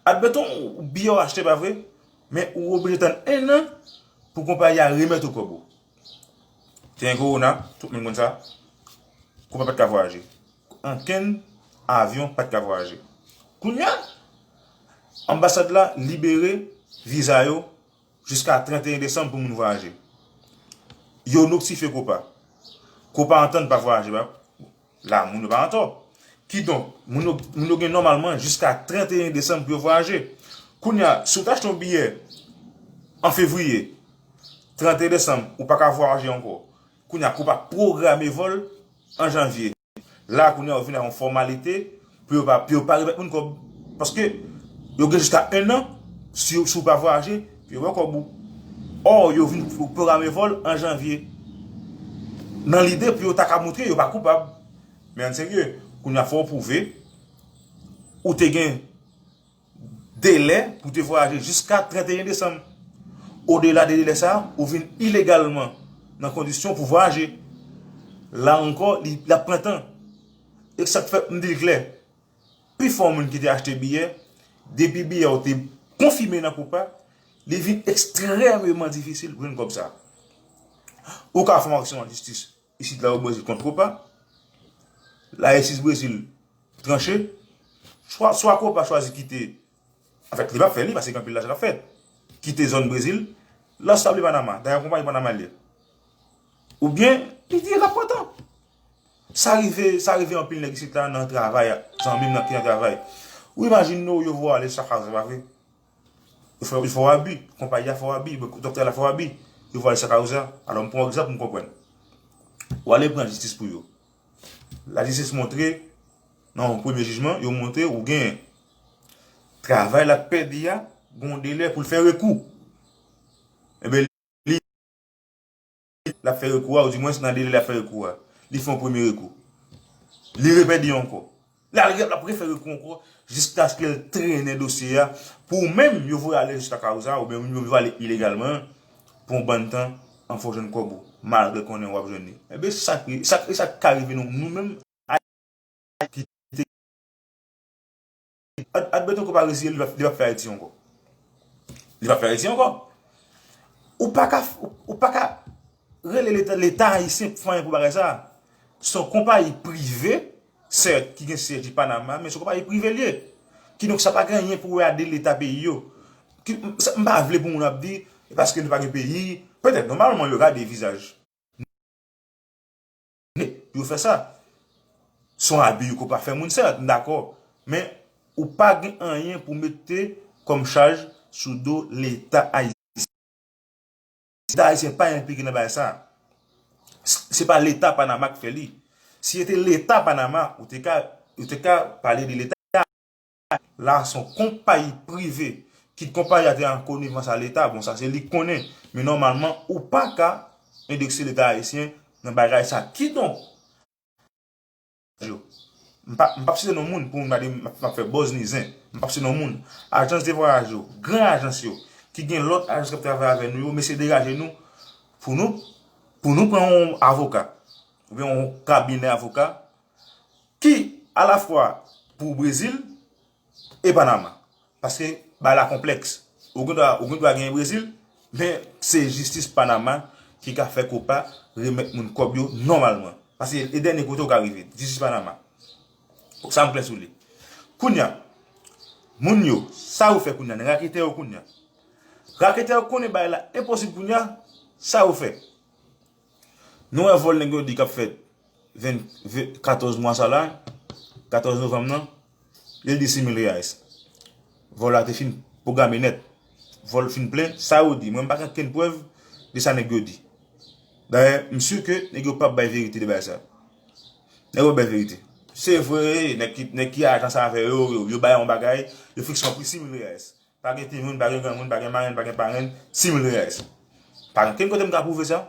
Admeton, ou biyè w achte, pa vre? Men ou oblije tann en an pou konpayi a remèt ou kòb ou. Te gen kowona, tout moun konn sa. Copa pa t ka vwayaje. Okenn avyon pa t ka vwayaje. Kounye a, anbasad la libere viza yo jiska trannteyen desanm pou moun vwayaje. Yo notifye Copa. Copa antann pa vwayaje, pa la, moun yo pa antò. Kidonk, moun yo, moun yo gen nòmalman jiska trannteyen desanm pou yo vwayaje. Kounye a, si w ta achte yon biyè an fevriye, trannteyen desanm, ou pa ka vwayaje ankò. Kounye a, Copa pwograme vòl an janvye. La, kounye a, yo vin ak yon fòmalite pou yo pa, pou yo pa remèt moun kòb. Paske yo gen jiska en an, si, si w pa vwayaje, pou yo wè kòb ou. Ò, yo vin pwograme vòl an janvye. Nan lide pou yo ta ka montre yo pa koupab. Men ann serye, kounye a fò w pwouve ou te gen delè pou te vwayaje jiska trannteyen desanm. Odela de delè sa a, ou vin ilegalman nan kondisyon pou vwayaje. La ankò, li, l ap pran tan. E sa k fè m di l klè, pifò moun ki te achte biyè, depi biyè w te konfime nan Copa, li vin ekstrèmeman difisil pou jwenn kòb sa. Ou ka fè yon aksyon an jistis isit la o Brezil kont Copa, lajistis Brezil tranche, swa, swa Copa chwazi kite, anfèt, li p ap fè li, paske gen anpil lajan k ap fèt, kite zòn Brezil, l al stabli Panama, dayè konpayi Panama l ye. Oubyen, li di l ap pran tan. Sa rive, sa rive anpil nèg isit la nan travay, zanmi m nan ki nan travay. Ou imajine w, yo voye w ale Sacausa, pa vre? Yo fè, yo fè w abi, konpayi a fè w abi, doktè la fè w abi, yo voye w ale Sacausa. Alò, m pran yon egzanp pou m konprann. Ou ale pran jistis pou yo. Lajistis montre, nan yon premye jijman, yo montre ou gen travay l ap pèdi a, gen yon delè pou l fè rekou. Enben, li, l ap fè rekou a, oudimwens nan delè l ap fè rekou a, li fè yon premye rekou. Li repèdi ankò. L al, l ap refè rekou ankò, jiskaske l trennen dosye a. Pou ou menm, yo voye ale Sacausa, oubyen yo voye ale ilegalman, pou yon bann tan, an fè w jwenn kòb ou, malgre konnen w ap jwenn li. Enben, sa k, sa k, sa k ka rive nou, nou menm, Ayiti, ad-, admeton ke w pa reziye l, li p ap, li p ap fè Ayiti ankò. Li p ap fè Ayiti ankò. Ou pa ka, ou, ou pa ka rele Leta, Leta ayisyen pou fè anyen pou bagay sa a. Se yon konpayi prive, sèt, ki gen syèj li Panama, men se yon konpayi prive l ye. Kidonk, sa pa gen anyen pou wè a de Leta peyi yo. Ki, m, sa, m pa vle pou moun ap di, e paske nou pa gen peyi, petèt, nòmalman, yo gade vizaj. Yo fè sa. Se yon abi yo ko pa fè moun, sèt, m dakò. Men, ou pa gen anyen pou mete kòm chaj sou do Leta ayisyen. Leta ayisyen pa enplike nan bagay sa. S-, se pa Leta Panama k fè li. Si se te Leta Panama, ou te ka, ou te ka pale de Leta. La, se yon konpayi prive. Kit konpayi a te an konivans a Leta, bon, sa se li k konnen. Men nòmalman, ou pa ka endekse Leta ayisyen nan bagay sa. Kidonk, yo, m pa, m p ap site non moun pou m pa di m ap, m ap fè buzz ni zen. M p ap site non moun. Ajans de vwayaj yo, gran ajans yo, ki gen lòt ajans k ap travay avè nou yo, mesye degaje nou pou nou, pou nou pran yon avoka, oubyen yon kabinè avoka, ki alafwa pou Brezil e Panama. Paske bagay la konplèks. Ou gen dwa, ou gen dwa genyen Brezil, men se jistis Panama ki ka fè Copa remèt moun kòb yo nòmalman. Paske e dènye kote ou ka rive, jistis Panama. Sa m klè sou li. Kounye a, moun yo, sa yo fè kounye a, raketè yo kounye a. Raketè yo konnen bagay la enposib kounye a, sa yo fè. Nou wè vòl nèg yo di k ap fèt ven, katòz mwa sa la, katòz novanm nan, li di sis mil reais. Vòl la te fin pwograme nèt. Vòl fin plen, sa yo di. Mwen, m pa gen okenn prèv de sa nèg yo di. Dayè, m si ke nèg yo p ap bay verite de bagay sa. Nèg yo bay verite. Se vre, nèg ki, nèg ki ajan sa avè yo, yo, yo bay yon bagay, yo fikse yon pri sis mil reais. Pa gen timoun, pa gen granmoun, pa gen marenn, pa gen parenn, sis mil reais. Pa gen kenn kote m ka pwouve sa.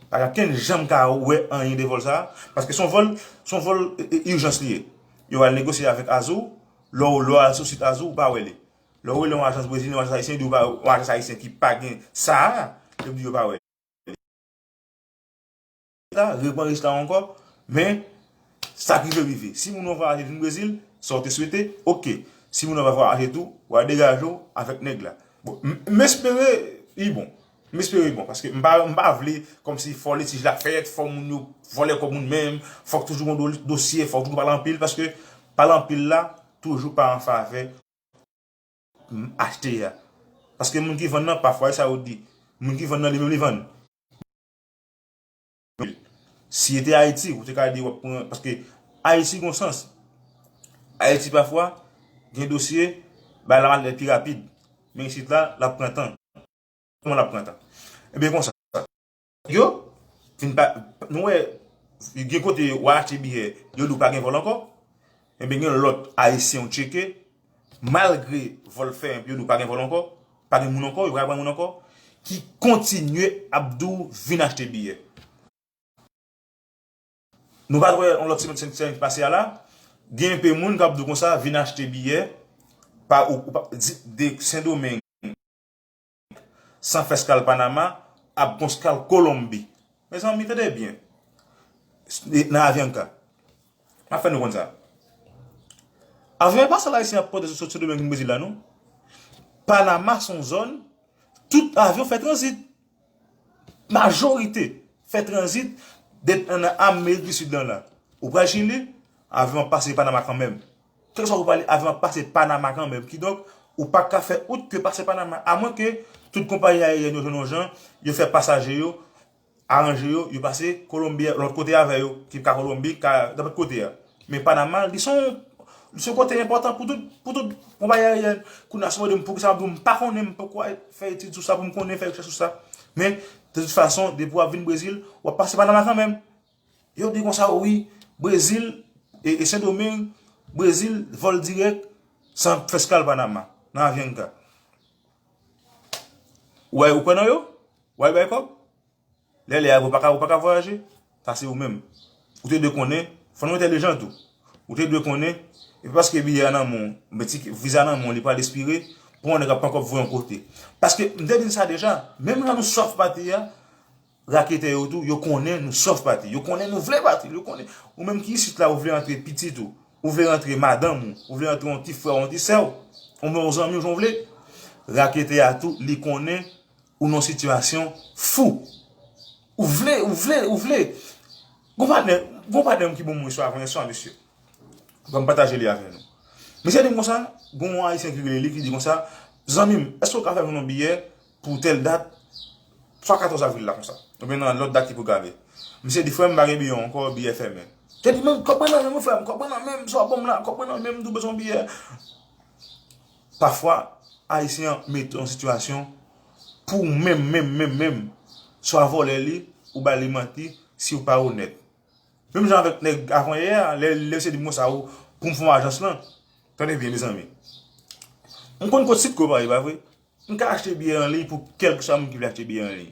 Pa gen kenn jan m ka wè anyen de vòl sa. Paske se yon vòl, se yon vòl, e, e, ijans li ye. Yo al negosye avèk Azul, lè w, lè w al sou sit Azul, ou pa wè li. Lè w rele yon ajans brezilyen, yon ajans ayisyen, di w pa, yon ajans ayisyen ki pa gen sa a, yo di yo pa wè. La, repran risk la ankò, men sa k rive rive. Si moun nan vwayaje vin Brezil, sa w te swete, oke. Si moun nan pa vwayaje tou, w a degaje w avèk nèg la. Bon, m, m espere li bon. M espere li bon, paske m pa, m pa vle kòmsi fò litij la fèt, fò moun yo vòlè kòb moun menm, fòk toujou gon do-, dosye, fòk toujou pale anpil, paske pale anpil la, toujou pa an favè m, achte a. Paske moun ki vann nan, pafwa, e sa yo di, moun ki vann nan, li menm li vann. Si e te Ayiti, ou te ka di w ap pran, paske Ayiti gon sans. Ayiti, pafwa, gen dosye, bay la malèt pi rapid. Men isit la, l ap pran tan. Kòman l ap pran tan? Ebyen, konsa. Yo, fin pa, nou wè, gen kote w achte biyè, yo di w pa gen vòl ankò. Ebyen, gen lòt ayisyen w tcheke, malgre vòl fèmen, yo di w pa gen vòl ankò, pa gen moun ankò, yo pa pran moun ankò, ki kontinye ap di w vin achte biyè. Nou pa t wè yon lòt semèn, semèn ki pase a la, gen enpe moun k ap di w konsa, vin achte biyè, pa, ou, ou pa, di, de Sendomeng, san fè eskal Panama, ap gon eskal Kolonbi. Mezanmi, tande byen. Nan Avianca. M ap fè nou konn sa. Avyon pa sèl ayisyen ap pòte sou Sendomeng vin Brezil la, non. Panama se yon zòn, tout avyon fè tranzit. Majorite fè tranzit de nan Amerik di Sid lan la. Ou pral Chili, avyon ap pase Panama kanmenm. Kèlkeswa ou prale, avyon ap pase Panama kanmenm. Kidonk, ou pa ka fè out ke pase Panama. Amwen ke tout konpayi ayeryèn yo jwenn yon jan, yo fè pasaje yo, aranje yo, yo pase Kolonbi, lòt kote avè yo, ki ka Kolonbi, ka nenpòt kote a. Men Panama, li se yon, li se yon kote enpòtan pou tout, pou tout konpayi ayeryèn. Kounye a, si w mande m poukisa, m ap di w, m pa konnen, m poko fè etid sou sa pou m konnen, fè rechèch sou sa. Men, de tout fason, depi w ap vin Brezil, w ap pase Panama kanmenm. Yo di konsa, wi, Brezil, e, e Sendomeng, Brezil, vòl dirèk, san fè eskal Panama, nan Avianca. Ou wè, ou kwè nan yo? Ou wè, bay kòb? Lè lè a, ou pa ka, ou pa ka vwayaje, sa se ou menm. Ou te dwe konnen, fò nou entèlijan tou. Ou te dwe konnen, e pa paske biyè a nan men w, men ti viza nan men w, li pral espire, pou yon nèg ap pran kòb voye yon kote. Paske, m te di n sa deja, menm jan nou swaf pati a, raketè yo tou, yo konnen nou swaf pati. Yo konnen nou vle pati. Yo konnen, ou menm ki isit la, ou vle rantre pitit ou, ou vle rantre madanm ou, ou vle rantre yon ti frè w, yon ti sè w, ou menm yon zanmi w, jan w vle. Raketè a tou, li konnen ou nan sitiyasyon fou. Ou vle, ou vle, ou vle. Gon patnè, gon patnè m ki ban m yon istwa avan yè swa, mesye. Ban m pataje li avè nou. Misye di m konsa, gon yon ayisyen ki rele li, ki di konsa, zanmi m, èske w ka fè m yon biyè pou tèl dat, swa katòz avril la konsa, oubyen nan lòt dat ki pwograme. Misye di, frè m, m pa gen biyè ankò, biyè fèmen. Misye di, men kòb mwen nan men m, wi, frè m, kòb mwen nan men m, sa w ban m la, kòb mwen nan men m, m tou bezwen yon biyè. Pafwa, ayisyen an mete w nan sitiyasyon pou w menm, menm, menm, menm, swa vòlè li, ou ba li manti, si w pa onèt. Menm jan avèk nèg avan yè a, lè, lè misye di m konsa, ou, pou m fè yon ajans lan. Tande byen, mezanmi. M konn kot Citgo pa ye, pa vre? M ka achte biyè an liy pou kèlkeswa moun ki vle achte biyè an liy.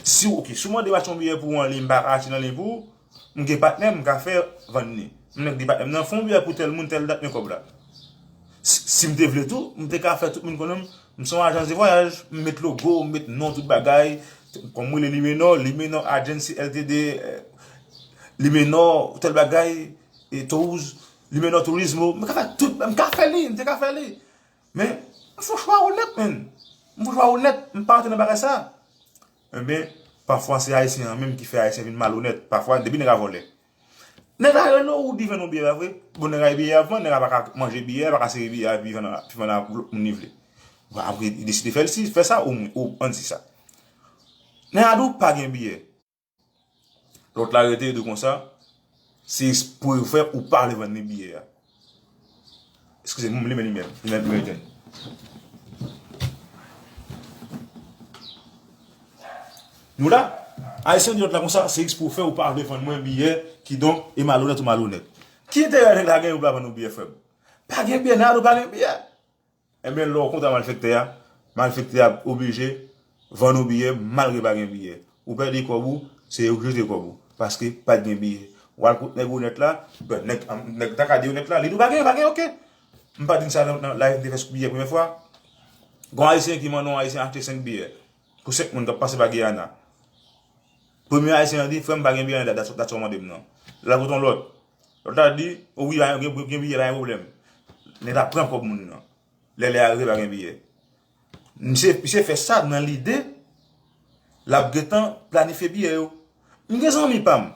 Si w, oke, si w mande m achte yon biyè pou ou an liy, m pa ka achte nan liy pou ou, m gen patnè m, m ka fè vann li. M nèk di patnè m nan, fè yon biyè pou tèl moun, tèl dat, men kòb la. Si, si m te vle tou, m te ka fè tout moun konnen m, m se yon ajans de vwayaj, m met logo, m met non, tout bagay, kòm m rele Limenò, Limenò Agency L T D, eh, Limenò, tèl bagay, e Toulouse, Limenò Turismo, m ka fè tout, m ka fè li, m te ka fè li. Men, m fè yon chwa onèt, menn. M fè yon chwa onèt, m pa rantre nan bagay sa. Ebyen, pafwa se Ayisyen an menm ki fè Ayisyen vin malonèt. Pafwa, depi nèg la vòlè. Nèg la rele w, ou di vann yon biyè, pa vre? Bon, nèg la gen biyè ap vann, nèg la pa ka manje biyè, pa ka sere biyè, epi vann, epi vann a lòt moun li vle. Bon, apre, li deside fè l, si, fè sa, ou, ou, ann di sa. Nèg la di w pa gen biyè. Lòt la rete, di w konsa, Se ekspre yo fè ou pa vle vann li biyè a. Eskize m, m limen limyè. Limen, limen tèn. Nou la, Ayisyen di lòt la konsa, se ekspre ou fè ou pa vle vann mwen biyè, kidonk, e malonèt ou malonèt. Ki enterè nèg la gen pou l pa vann ou biyè, frè m? Pa gen biyè, Nado pa gen biyè. Enben, lè w kontre a malfektè a, malfektè a oblije vann ou biyè, malgre pa gen biyè. Ou pèdi kòb ou, se ou ki jete kòb ou, paske pa t gen biyè. W al kot nèg onèt la, ben, nèg, nèg ta ka di onèt la, li di w pa gen, pa gen, oke. M pa di n sa nan, nan live m te fè sou biyè premye fwa. Gon Ayisyen ki mande yon Ayisyen achte senk biyè pou senk moun k ap pase pa Giyana. Premye Ayisyen an di, "Frè m, pa gen biyè nan dat, dat sa w mande m nan." L al kot yon lòt. Lòt la di, "O wi, gen, gen biyè, pa gen pwoblèm." Nèg la pran kòb moun nan. Lè lè a rive, pa gen biyè. Misye, misye fè sa nan lide l ap gentan planifye biyè yo. M gen zanmi pa m.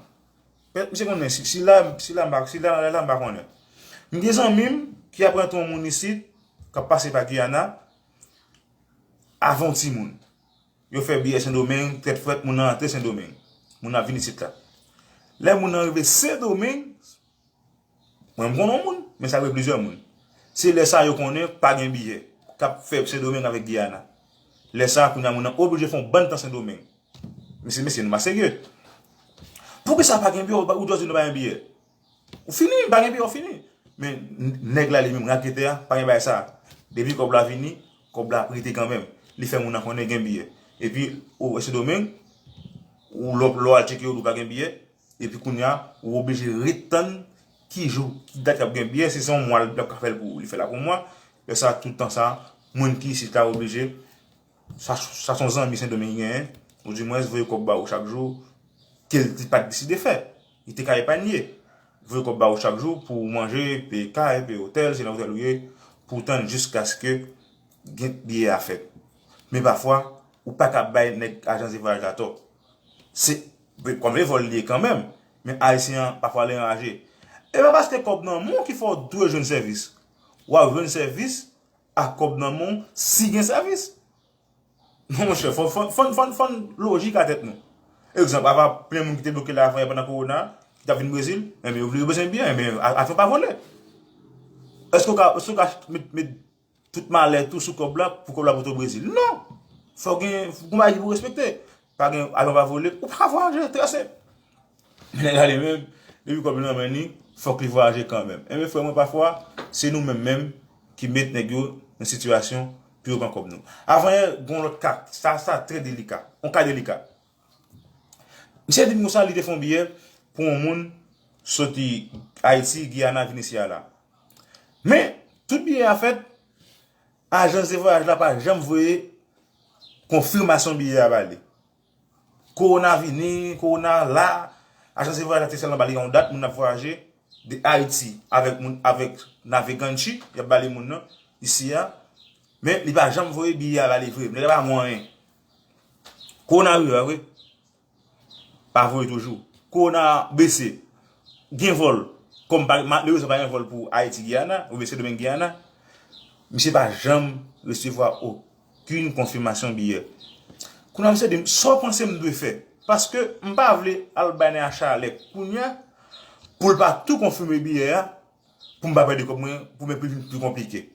Misye konnen si, si la, si la m pa, si la, la, la m pa konnen. M gen zanmi m ki ap rantre yon moun isit, k ap pase pa Giyana, avè yon timoun. Yo fè biyè Sendomeng, tèt frèt, moun nan rantre Sendomeng. Moun nan vin isit la. Lè moun nan rive Sendomeng, mwen m konnen yon moun, men sa rive plizyè moun. Se lè sa yo konnen pa gen biyè k ap fè Sendomeng avèk Giyana. Lè sa, kounye a moun nan oblije fè yon bann tan Sendomeng. Mesye, mesye, nou pa serye. Poukisa pa gen biyè? Ou, ou jis di nou pa gen biyè. Ou fini, pa gen biyè, ou fini. Men n-, nèg la li menm, raketè a, pa gen bagay sa. Depi kòb la vini, kòb la ap rete kanmenm. Li fè moun nan konnen gen biyè. Epi, ou, Sendomeng, ou lè, lè w al tcheke yo, ou pa gen biyè. Epi kounye a, ou oblije ret tann ki jou, ki dat y ap gen biyè. Si se yon mwa, l ap ka fè l pou ou, li fè l ak yon mwa. Lè sa, tout tan sa, moun ki isit la oblije, sa, sa se yon zanmi Sendomeng li genyen, oudimwens voye kòb ba ou chak jou, ke l te pa t deside fè. Li te ka epanye. Voye kòb ba ou chak jou pou ou manje, peye kay, peye otèl, si nan otèl ou ye, pou w tann jiskaske gen biyè a fèt. Men pafwa, ou pa ka bay nèg ajans de vwayaj la tò. Se, kòm e vòl li ye kanmenm, men Ayisyen an pafwa li anraje. E pa paske kòb nan men w ki fè w dwe jwenn sèvis. W ap jwenn sèvis ak kòb nan men w si gen sèvis. Non, monchè, fò, fò, fò, fò, fò n lojik a tèt nou. Egzanp, apa plen moun ki te bloke la avan yè pandan kowona, ki t ap vin Brezil, enben, yo vle yo bezwen byen, enben, a-, avyon pa vole. Èske w ka, èske w ka met, met tout malèt ou sou kòb la pou kòb la pote w Brezil? Non! Fò gen, fò gen bagay ki pou respekte. Pa gen, avyon pa vole, ou pa ka vwayaje, trè senp. Men nèg la li menm, depi kòb li nan men li, fòk li vwayaje kanmenm. Enben, frè mwen, pafwa, se nou menm menm ki met nèg yo nan sitiyasyon pou yo pran kòb nou. Avan yè, gen yon lòt ka, sa, sa trè delika. Yon ka delika. Misye di m konsa, li te fè yon biyè pou yon moun soti Ayiti, Giyana, vin isi a la. Men, tout biyè a fèt, ajans de vwayaj la pa janm voye konfimasyon biyè a ba li. Kowona vini, kowona la, ajans de vwayaj la te sèlman ba li yon dat, moun ap vwayaje de Ayiti avèk moun, avèk Naveganchi, y ap ba li moun nan, isi a. Men, li pa janm voye biyè a ba li vre. Nèg la pa mwen anyen. Kowona rive, pa vre? Pa voye toujou. Kowona bese. Gen vòl. Kòm pa, malerezman pa gen vòl pou Ayiti Giyana, oubyen Sendomeng Giyana. Misye pa janm resevwa okenn konfimasyon biyè. Kounye a misye di m, "Sa w panse m dwe fè?" Paske m pa vle al bay nèg la chalè kounye a, pou l pa tou konfime biyè a, pou m pa pèdi kòb mwen, pou men pi vin pi konplike.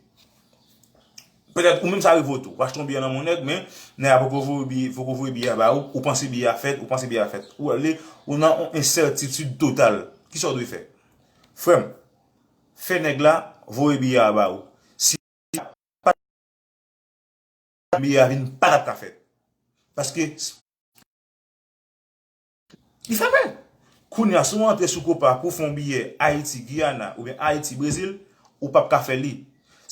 Petèt ou menm sa rive w tou. Ou achte yon biyè nan men yon nèg, men nèg la poko voye biyè, poko voye biyè a ba ou, ou panse biyè a fèt, ou panse biyè a fèt. Ou ale, ou nan yon ensètitid total. Kisa w dwe fè? Frè m, fè nèg la voye biyè a ba ou. Si pa, biyè a vin pa t ap ka fèt. Paske li fèmen. Kounye a, si w antre sou Copa pou w fè yon biyè Ayiti, Giyana, oubyen Ayiti, Brezil, ou p ap ka fè li.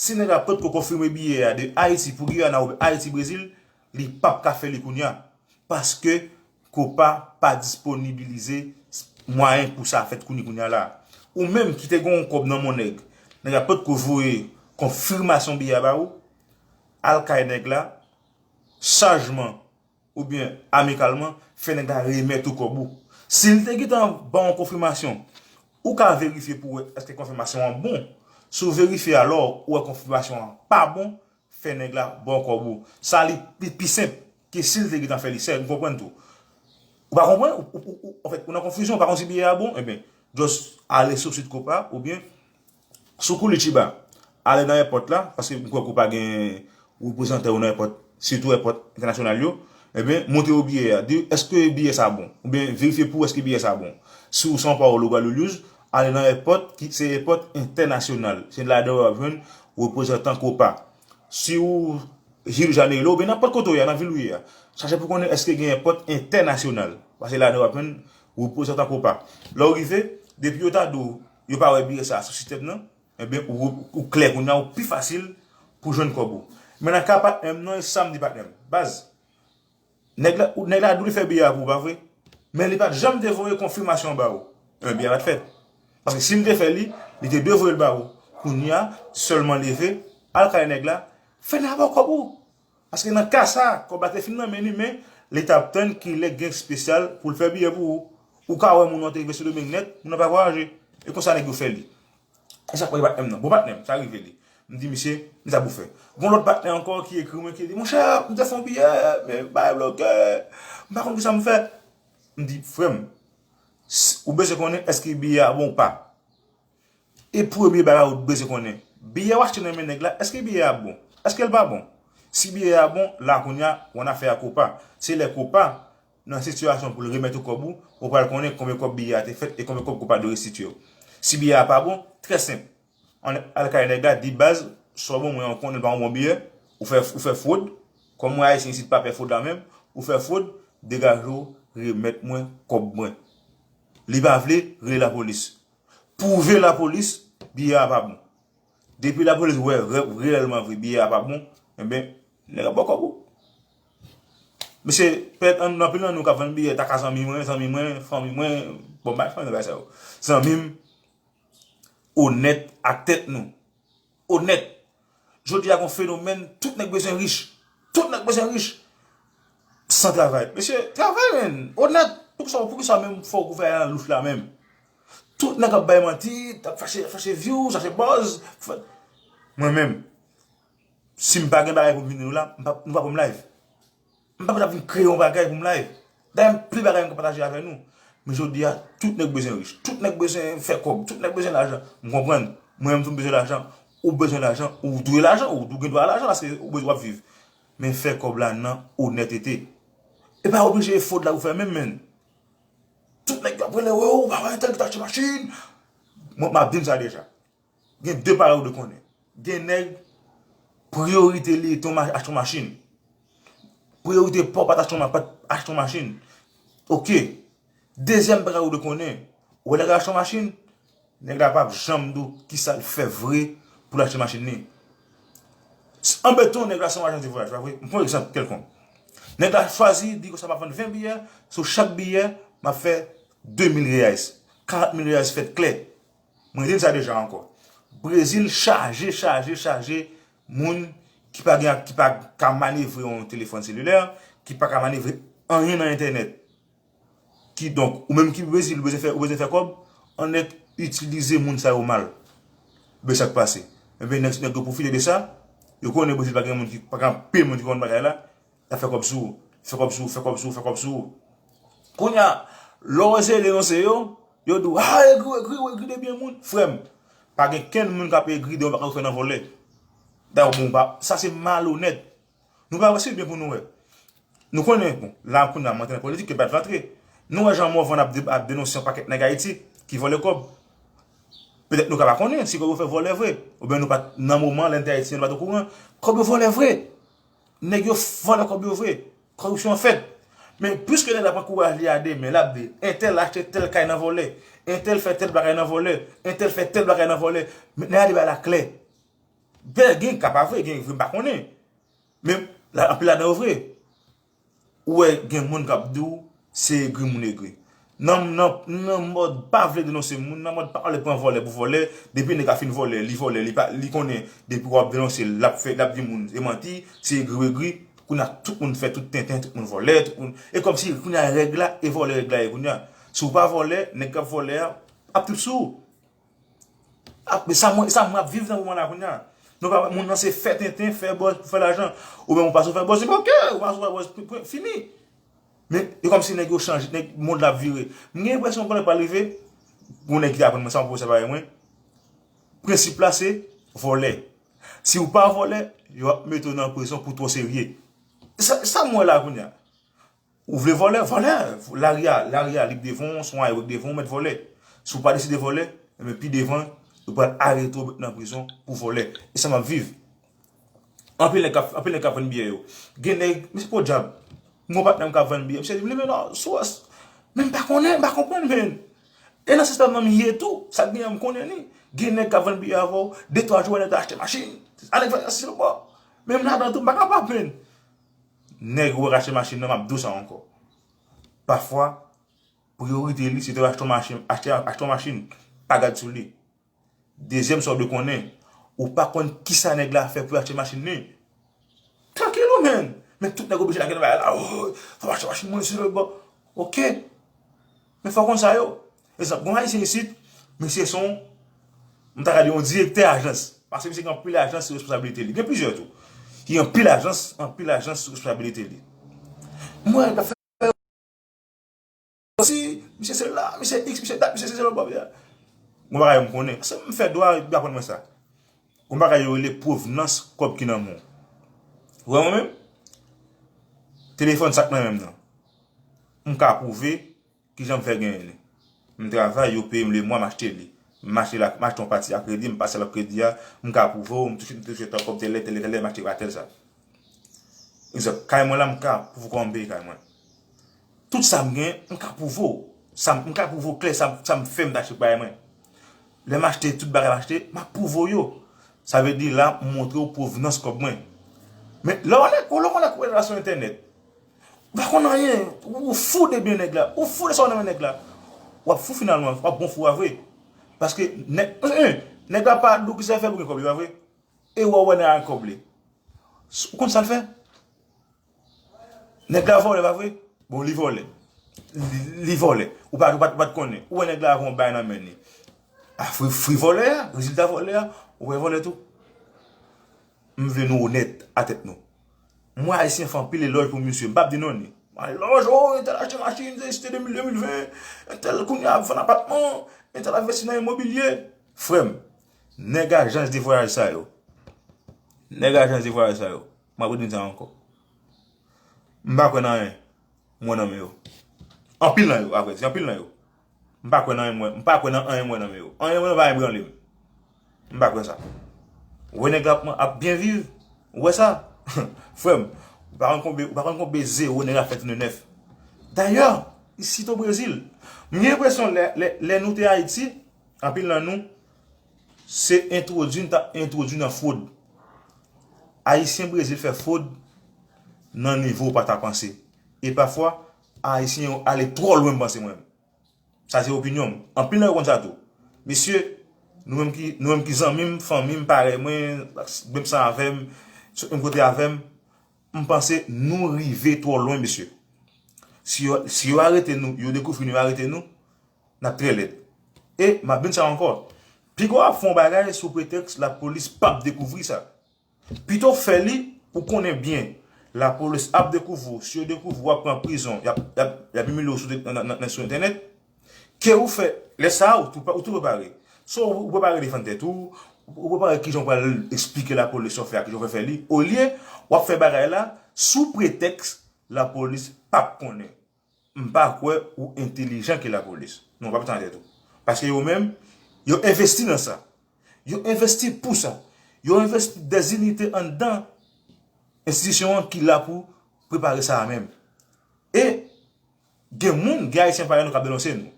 Si nèg la potko konfime biyè a de Ayiti pou Giyana oubyen Ayiti, Brezil, li p ap ka fè li kounye a. Paske Copa pa disponibilize mwayen pou sa fèt kounye, kounye a la. Ou menm ki te gen yon kòb nan men yon nèg, nèg la potko voye konfimasyon biyè a ba ou, al kay nèg la, sajman oubyen amikalman, fè nèg la remèt ou kòb ou. Si l te gentan ba w yon konfimasyon, ou ka verifye pou w wè èske konfimasyon an bon. Si w verifye alò, ou wè konfimasyon an pa bon, fè nèg la ba w kòb ou. Sa li pi, pi senp ke si l te gentan fè li sèl, ou konprann tou. Ou pa konprann? Ou, ou, ou, ou, anfèt, ou nan konfizyon, ou pa konn si biyè a bon, enben, just ale sou sit Copa, oubyen si w koule Chiba, ale nan èpòt la, paske m kwè Copa gen reprezantan yo nan èpòt, sitou èpòt entènasyonal yo, ebyen, montre yo biyè a. Di, èske biyè sa bon? Oubyen verifye pou w èske biyè sa bon. Si w São Paulo, Guarulhos, ale nan èpòt ki se èpòt entènasyonal. Se ladan w ap jwenn reprezantan Copa. Si w Rio de Janeiro, oubyen nenpòt kote w ye a, nan vil ou ye a, chache pou konnen èske gen èpòt entènasyonal. Paske ladan w ap jwenn reprezantan Copa. Lè w rive, depi yo ta di w yo pa wè biyè sa a sou sistèm nan, ebyen, ou, ou klè kounye a, ou pi fasil pou jwenn kòb ou. Men nan ka patnè m nan, e sa m di patnè m. Baz, nèg la, ou- nèg la di w li fè biyè a pou ou, pa vre? Men li pa t janm te voye konfimasyon ba ou. Ebyen, biyè a pa t fèt. Paske si l te fè li, li te dwe voye l ba ou. Kounye a, sèlman leve, al kay nèg la, fè nèg la ba w kòb ou. Paske nan ka sa, kòb la te fin nan men li, men li t ap tann kilè gen espesyal pou l fè biyè pou ou. Ou ka wè moun nan te rive Sendomeng nèt, moun nan pa vwayaje. E konsa nèg yo fè li. E sa k rive patnè m nan. Bon, patnè m, sa rive li. M di misye, m sa pou fè. Gon lòt patnè ankò ki ekri mwen, ki di, monchè, m te fè yon biyè, men bagay blokè, m pa konn kisa m fè. M di, frè m, s- ou bezwen konnen èske biyè a bon ou pa. E premye bagay ou bezwen konnen, biyè w achte nan men nèg la, èske biyè a bon? Èske l pa bon? Si biyè a bon, la kounye a, w annafè a Copa. Se lè Copa, nan sitiyasyon pou l remèt ou kòb ou, ou pral konnen konbyen kòb biyè a te fèt e konbyen kòb Copa dwe restitye w. Si biyè a pa bon, trè senp. Ann al kay nèg la, di baz, sa w ban mwen an konnen l pa yon bon biyè, ou fè, ou fè fwod, kòm mwen ayisyen isit pa pè fwod la menm, ou fè fwod, degaje w, remèt mwen kòb mwen. Li pa vle, rele lapolis. Pwouve lapolis, biyè a pa bon. Depi lapolis wè rè- reyèlman vre biyè a pa bon, enben, nèg la ba w kòb ou. Mesye, pèt ann anpil nan nou k ap vann biyè, ta ka zanmi mwen, zanmi mwen, fanmi mwen, bon, m pa fè nan bagay sa yo. Zanmi m, onèt ak tèt nou. Onèt. Jodi a gon fenomèn, tout nèg bezwen rich. Tout nèg bezwen rich. San travay. Mesye, travay, menn. Onèt. Poukisa, poukisa menm fò w kouvè nan louch la menm? Tout nèg ap bay manti, ap fache, fache view, chache buzz. Fa- Mwen menm, si m pa gen bagay pou m vin nou la, m pa, nou pa pou m live. M pa pou ta vin kreye yon bagay pou m live. Dayè, m pli bagay m ka pataje avè nou. Men jodi a, tout nèg bezwen rich. Tout nèg bezwen fè kòb. Tout nèg bezwen lajan. M konprann. Mwen menm tou m bezwen lajan. Ou bezwen lajan. Ou dwe lajan. Ou, ou gen dwa a lajan paske ou bezwen w ap viv. Men fè kòb la nan onètete. E pa oblije e fwod la ou fè menm, menn. Tout nèg yo ap rele, "Wi, ou pa wè entèl ki t achte machin?" Mwen, m ap di n sa deja. Gen de bagay ou dwe konnen. Gen nèg, priyorite li te yon ma- achte yon machin. Priyorite pa w pa t achte yon ma- pa t achte yon machin. Oke. Dezyèm bagay ou dwe konnen, ou wè nèg la achte yon machin, nèg la p ap janm di w kisa l fè vre pou l achte machin li. S- Anmeton, nèg la se yon ajan de vwayaj, pa vre? M pran yon egzanp kèlkonk. Nèg la chwazi, di konsa, "M ap vann ven biyè, sou chak biyè, m ap fè de mil reais." Karant mil reais fèt klè. Mwen di n sa deja ankò. Brezil chaje, chaje, chaje moun ki pa gen, ki pa ka manevre yon telefòn selilè, ki pa ka manevre anyen nan entènèt. Kidonk, ou menm ki Brezil, ou bezwen fè, ou bezwen fè kòb, ann nèk itilize moun sa yo mal. Men sa k pase. Enben, nèg, nèg yo pwofite de sa, yo konnen Brezil pa gen moun ki, pa gen anpil moun ki konn bagay la, y ap fè kòb sou ou, fè kòb sou ou, fè kòb sou ou, fè kòb sou ou. Kounye a, lè w eseye denonse yo, yo di w, "Ah, egri, egri, egri de byen moun." Frè m, pa gen kenn moun k ap egri de yon bagay ou fè nan vòlè. Dayè, bon, pa, sa se malonèt. Nou pa wè se byen pou nou wè. Nou konnen, bon, la kounye a m antre nan politik, ke bat vantre. Nou wè jan Morvan ap, de- ap denonse yon pakèt nèg Ayiti ki vòlè kòb. Petèt nou ka pa konnen si kòb yo fè vòlè vre. Oubyen nou pa t nan moman lè n te Ayiti, nou pa t okouran. Kòb yo vòlè vre. Nèg yo vòlè kòb yo vre. Koripsyon fèt. Men piske nèg la pran kouraj li a de men, l ap di, entèl achte tèl kay nan vòlè, entèl fè tèl bagay nan vòlè, entèl fè tèl bagay nan vòlè. Men nèg la di bagay la klè. Bèl gen ka pa vre, gen vre m pa konnen. Men la, anpil ladan yo vre. Ou wè gen moun k ap di w se egri moun egri. Nan, nan, nan mòd pa vle denonse moun, nan mòd pa vle pran vòlè pou vòlè, depi nèg la fin vòlè, li vòlè, li pa, li konnen depi w ap denonse l, l ap fè, l ap di moun se manti, se egri w egri, kounye a tout moun fè tout tenten, tout moun vòlè, tout moun, e kòmsi kounye a règ la, e vòlè règ la ye kounye a. Si w pa vòlè, nèg k ap vòlè a ap trip sou ou. Ap, sa mwen, sa mwen ap viv nan moman la kounye a. Nou pa wè moun nan se fè tenten, fè buzz pou fè lajan. Ou menm ou pa sou fè buzz, li oke, ou pa sou fè buzz, pwen, pwen, fini. Men, e kòmsi nèg yo chanje, nèg, mond la ap vire. M gen enpresyon kounye a pral rive, Pou nèg ki aprann mwen sa, yon pwofesè parèy mwen, prensip la se vòlè. Si w pa vòlè, yo ap mete w nan prizon pou twò serye. Sa, sa m wè la kounye a. Ou vle vòlè, vòlè. Lari a, lari a lib devan w, se yon ayewòk devan w, ou mèt vòlè. Si w pa deside vòlè, enben pi devan, yo pral arete w, met nan prizon pou vòlè. E sa m ap viv. Anpil nèg k ap, anpil nèg k ap vann biyè yo. Gen nèg, men se podyab. M gon patnè m k ap vann biyè. Misye di m, li men non, sou wè, men m pa konnen, m pa konprann, men. E nan sistèm nan m ye tou, sa k genyen m konnen li. Gen nèg k ap vann biyè avè w, de twa jou nèg la achte machin. A nèg fè sa, se bon. Men m ladan tou, m pa kapab, men. Nèg ou wè k achte machin nan, m ap di w sa ankò. Pafwa, priyorite li, se te achte yon machin, achte, achte yon machin, pa gad sou li. Dezyèm sa w dwe konnen, ou pa konn kisa nèg la fè pou achte machin li. Trankil ou, men. Men tout nèg oblije lage nan bagay la, oh, fò m achte machin mwen, se lòt bò. Oke. Men fò w konn sa yo. Egzanp, gon ayisyen isit, misye se yon, m ta ka di yon direktè ajans. Paske misye gen anpil ajans sou responsablite li. Gen plizyè tou. Gen anpil ajans, anpil ajans sou responsablite li. M wè l ap fè si, misye se la, misye X, misye dat, misye se se lòt bò, ya. Gon bagay m konnen. Paske m fè dwa, yo aprann mwen sa. Gon bagay yo rele pwovenans kòb ki nan men w. Ou wè mwen menm? Telefòn sa k nan men m nan. M ka pwouve kijan m fè genyen li. M travay, yo peye m lemwa, m achte li. M achte la, m achte yon pati a kredi, m pase l ap kredi a, m ka pwouve w, m touche, m touche tan kòb tèlè, tèlè, tèlè, m achte pa tèl sa. Egzanp, kay mwen la, m ka pwouve w kòman m peye kay mwen. Tout sa m gen, m ka pwouve w. Sa m, m ka pwouve w klè, sa, sa m fè, m t achte bagay mwen. Lè m achte tout bagay m achte, m ap pwouve w yo. Sa vle di la, m montre w pwovenans kòb mwen. Men, lè w nèg, ou lè w nèg kwè nan relasyon entènèt, ou pa konn anyen, ou fou de byen nèg la, ou fou de sa w nan men nèg la. W ap fou finalman, w ap bon fou a vre. Paske nèg, nèg la pa di w kisa l fè pou gen kòb li, pa vre? E w wè nèg la gen kòb li. Ou konn sa l fè? Nèg la vòlè, pa vre? Bon, li vòlè. Li, li vòlè. Ou pa, ou pa, ou pa t konnen. Ou wè nèg la avè yon bagay nan men li. A, fri, fri vòlè a, rezilta vòlè a, ou wè vòlè tou. M vle nou onèt a tèt nou. Mwen, Ayisyen fè anpil elòj pou misye. M p ap di non li. Elòj, oh, entèl achte machin, se site de mil, de mil ven, entèl kounye a ap vann apatman, entèl ap envesti nan imobilye. Frè m, nèg ajans de vwayaj sa yo, nèg ajans de vwayaj sa yo, m ap redi n sa ankò. M pa kwè nan anyen mwen nan men yo. Anpil nan yo, avrèdi, anpil nan yo. M pa kwè nan anyen mwen, m pa kwè nan anyen mwen nan men yo. Anyen mwen pa ebranle m. M pa kwè sa. Ou wè nèg la ap, ap byen viv, ou wè sa? Frè m, ou pa konn konbe, ou pa konn konbe zewo nèg la fè tounen nèf. Dayè, isit o Brezil, m gen enpresyon lè, lè, lè nou te Ayiti, anpil nan nou, se entwodui n t ap entwodui nan fwod. Ayisyen Brezil fè fwod nan nivo w pa ta panse. E pafwa, Ayisyen yo ale twò lwen m panse mwen menm. Sa se opinyon m. Anpil nan yo konn sa tou. Mesye, nou menm ki, nou menm ki zanmi m, fanmi m, parèy mwen, menm san avè m, sot menm kote avè m, m panse nou rive twò lwen, mesye. Si yo, si yo arete nou, yo dekouvri nou, yo arete nou, n ap trè lèd. E m ap di n sa ankò, piga w ap fè yon bagay sou pretèks lapolis p ap dekouvri sa. Pito w fè li pou konnen byen lapolis ap dekouvri w, si yo dekouvri w, w ap pran prizon, y ap, y ap, y ap imilye w sou, nan, nan, nan, sou entènèt, ke ou fè, lè sa a, ou tou, ou tou prepare. So, ou prepare defann tèt ou, ou prepare kijan w pral eksplike lapolis sa w fè a, kijan w fè fè li, olye w ap fè bagay la sou pretèks lapolis p ap konnen. M pa kwè ou entelijan ke lapolis. Non, pa pran tèt ou. Paske yo menm, yo envesti nan sa. Yo envesti pou sa. Yo envesti dè zinite anndan enstitisyon an ki la pou prepare sa a menm. E gen moun, gen Ayisyen parèy nou k ap denonse nou.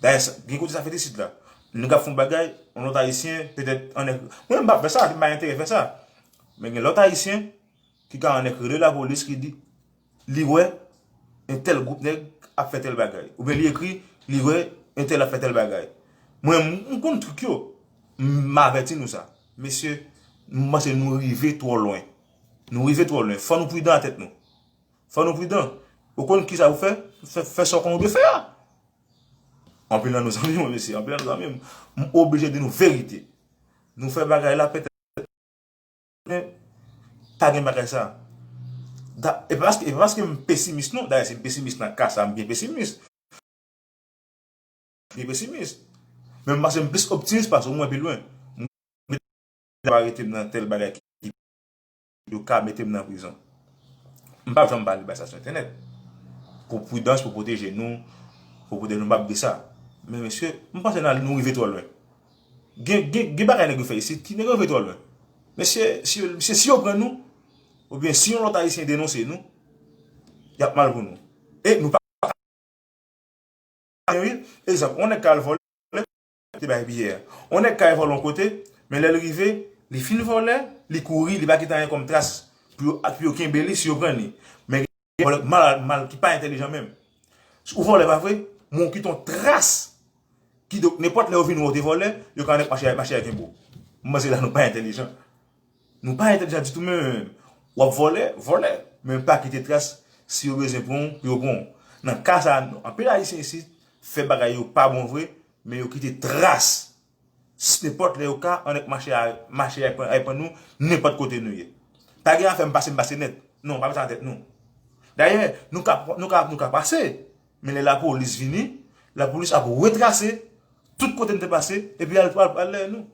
Dayè, sa- gen kote sa fèt isit la. Nou k ap fè yon bagay, yon lòt Ayisyen, petèt, annik. Mwen, m pa fè sa, m pa enterè fè sa. Men gen lòt Ayisyen ki ka annik rele lapolis, ki di, li wè entèl gwoup nèg ap fè tèl bagay. Oubyen li ekri, li wè entèl ap fè tèl bagay. Mwen, m, m konn trik yo. M, m avèti nou sa. Mesye, m panse nou rive twò lwen. Nou rive twò lwen. Fò nou pridan a tèt nou. Fò nou pridan. Ou konn kisa ou fè? Fè, fè sa w konn ou dwe fè a. Anpil nan nou zanmi mwen, mesye. Anpil nan nou zanmi m. M oblije di nou verite. Nou fè bagay la petèt men pa gen bagay sa. Da- e pa paske, e pa paske m pesimis non. Dayè, si m pesimis nan ka sa, m byen pesimis. Byen pesimis. Men m panse m plis optimis pase w, m wè pi lwen. Yo pa rete m nan tèl bagay ki yo ka mete m nan prizon. M p ap janm pale bay sa sou entènèt. Pou pridans, pou pwoteje nou, pou pwoteje nou, m p ap di sa. Men mesye, m panse n al, nou rive twò lwen. Gen, gen, gen bagay nèg yo fè isit ki nèg yo rive twò lwen. Mesye, si, mesye, si yo pran nou, oubyen si yon lòt Ayisyen denonse nou, y ap mal pou nou. E nou pa Wi, egzanp, yon nèg ka al vòlè, te bay biyè. Yon nèg ka al vòlè yon kote, men lè l rive, li fin vòlè, li kouri, li pa kite anyen kòm tras pou yo, pou yo kenbe li si yo pran li. Men gen vòlè mal, mal ki pa entèlijan menm. Ou vòlè, pa vre? Men w kite yon tras. Kidonk, nenpòt lè yo vin wè w te vòlè, yo ka nèk mache, mache ak yon bo. M panse la nou pa entèlijan. Nou pa entèlijan ditou menm. W ap vòlè, vòlè. Men pa kite tras, si yo bezwen pran w, pou yo pran w. Nan ka sa, anpil Ayisyen isit fè bagay yo pa bon vre, men yo kite tras. Nenpòt lè yo ka, annik mache a, mache a pran, a pran nou, nenpòt kote nou ye. Pa gen afè m pase, m pase nèt. Non, pa met sa nan tèt nou. Dayè, nou ka, nou ka, nou ka pase. Men lè lapolis vini, lapolis ap retrase tout kote n te pase, epi al, al, al dèyè nou.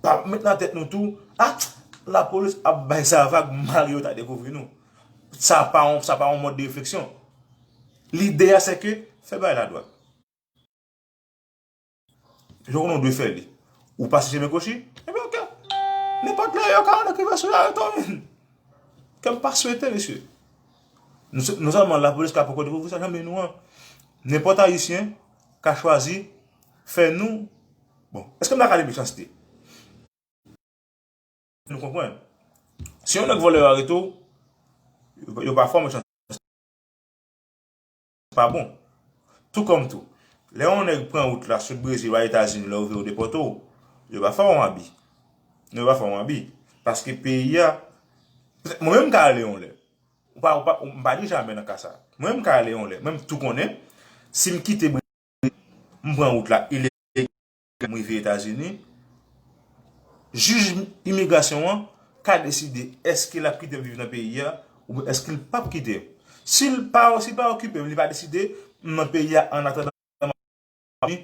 Pa met nan tèt nou tou, a, lapolis ap bay sa vag malgre yo ta dekouvri nou. Sa pa yon, sa pa yon mòd de refleksyon. Lide a, se ke fè bagay la dwat. Jan w konnen w dwe fè li. Ou pase chemen kwochi, ebyen, oke. Nenpòt lè yo ka annik rive sou la, yo tou vin. Kè m pa swete, mesye. Non sè-, non sèlman lapolis ka poko dekouvri sa, men nou an. Nenpòt Ayisyen ka chwazi fè nou. Bon, èske m ta ka di mechanste? Nou konprann. Si yon nèg vòlè yo arete w, yo, yo pa fè w mechanste. Pa bon. Tou kòm tou, lè yon nèg pran wout la sot Brezil al Etazini, lè yo vle yo depòte w, yo pa fè w yon abi. Non, yo pa fè w yon abi. Paske peyi a, mwen menm m ka ale yon lè. Ou pa, ou pa, m pa di jamè nan ka sa. Mwen menm m ka ale yon lè. Mwen m tou konnen, si m kite Brezil, m pran wout la ilegal, m rive Etazini, jij imigrasyon an ka deside èske l ap kite m viv nan peyi a oubyen èske l p ap kite m. Si l pa, si l pa okipe m, li pa deside m nan peyi a annatandan m ap viv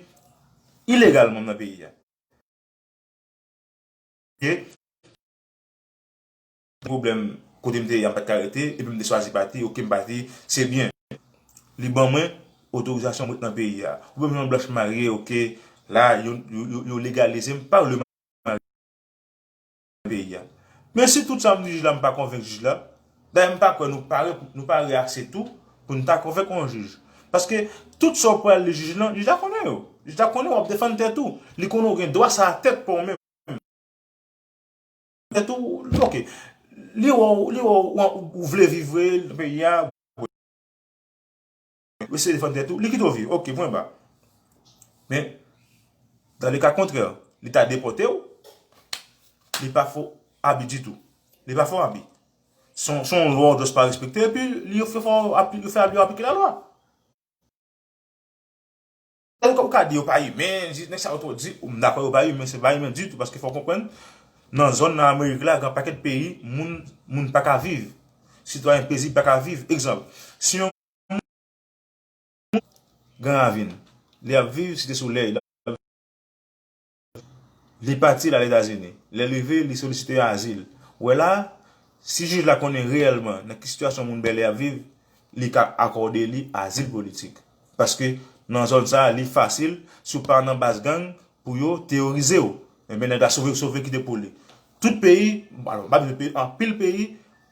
ilegalman m nan peyi a. Oke? Pwoblèm kote m te ye a, m pa t ka rete, epi m te chwazi pati, oke, m pati, se byen. Li ban mwen otorizasyon pou m ret nan peyi a. Ou menm jan blanch marye, oke, la, yo, yo, yo, yo legalize m pa le marye nan peyi a. Men si tout sa m di jij la, m pa konvenk jij la, dayè m pa kwè nou pare, nou pare ase tou pou n ta konvenk yon jij. Paske tout sa w pral di jij lan, jij la konnen yo. Jij la konnen w ap defann tèt ou. Li konnen w gen dwa sa a tèt pa w menm. Tèt ou, oke. Li wè w, li wè w, ou, ou vle viv vre nan peyi a. Ou eseye defann tèt ou, li kite w viv. Oke, pwen ba. Men, dans le cas contraire, li ta depòte w, li pa fè w abi ditou. Li pa fè w abi. Se yon, se yon lwa w just pa respekte, epi li, yo fè, fè w apli-, yo fè abi, yo aplike lalwa. Tèl ke w ka di yo pa imen, di, nèg sa yo twò di, m dakò yo pa imen, se pa imen ditou, paske fò w konprann, nan zòn nan Amerik la, gen pakèt peyi, moun, moun pa ka viv. Sitwayen pezib pa ka viv. Egzanp, si yon moun Gran Ravin, li ap viv Site Solèy, li pati, l al Etazini. Lè l rive, li solisite azil. Ou wè la, si jij la konnen reyèlman nan ki sitiyasyon moun Bèlè ap viv, li ka akòde li azil politik. Paske nan zòn sa a, li fasil, si w pa nan baz gang, pou yo teyorize w. Enben, nèg la sove, sove kite pou li. Tout peyi, alò, m pa di tout peyi, anpil peyi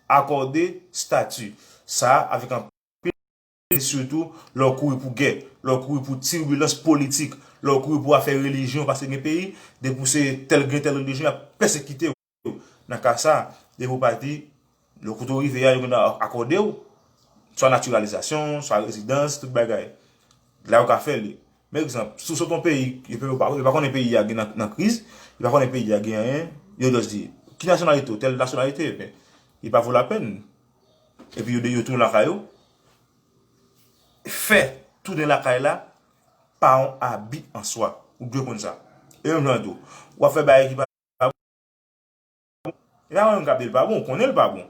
akòde stati sa a avèk anpil Sitou lè w kouri pou gè, lè w kouri pou tibilans politik, lè w kouri pou afè relijyon, paske gen peyi, depi w se tèl, gen tèl relijyon, y ap pèsekite w. Nan ka sa, depi w pati, lè kote w rive a, yo gentan akòde w, swa natiralizasyon, swa rezidans, tout bagay. La, ou ka fè li. Men egzanp, si w sot yon peyi, yo pa, yo pa konnen peyi a gen nan, nan kriz, yo pa konnen peyi a gen anyen, yo just di, ki nasyonalite w? Tèl nasyonalite, men, li pa vo lapèn. Epi yo, yo tounen lakay yo. Fè tounen lakay la pa yon abi an swa. Ou dwe konn sa. E menm jan tou, w ap fè bagay ki pa bon. E pa mwen menm k ap di l pa bon, ou konnen l pa bon.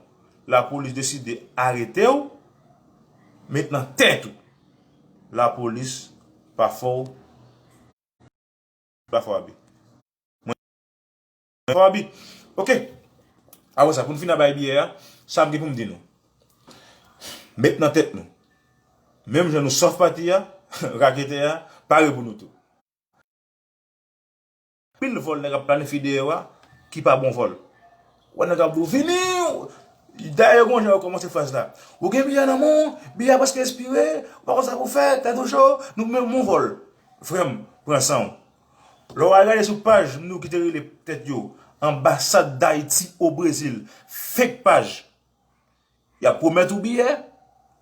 Lapolis deside arete w, met nan tèt ou. Lapolis pa fè w pa fè w abi. Mwen fè w abi. Ok. Apre sa, pou n fin bay biyè a, sa m gen pou m di nou. Met nan tèt nou. Menm jan nou sòf pati a, raketè a, pare pou nou tou. Pil vòl nèg ap planifye dèyè w a, ki pa bon vòl. Wè nèg ap di w, "Vini!" Dayè, gon jan yo kòmanse fraz la. "Ou gen biyè nan men w, biyè a prèske ekspire, ou pa konn sa pou w fè, tèt ou cho, nou menm yon vòl." Frè m, pran san w. Lè w al gade sou paj moun yo ki te rele tèt yo Anbasad Dayiti o Brezil, fake paj. Y ap pwomèt ou biyè,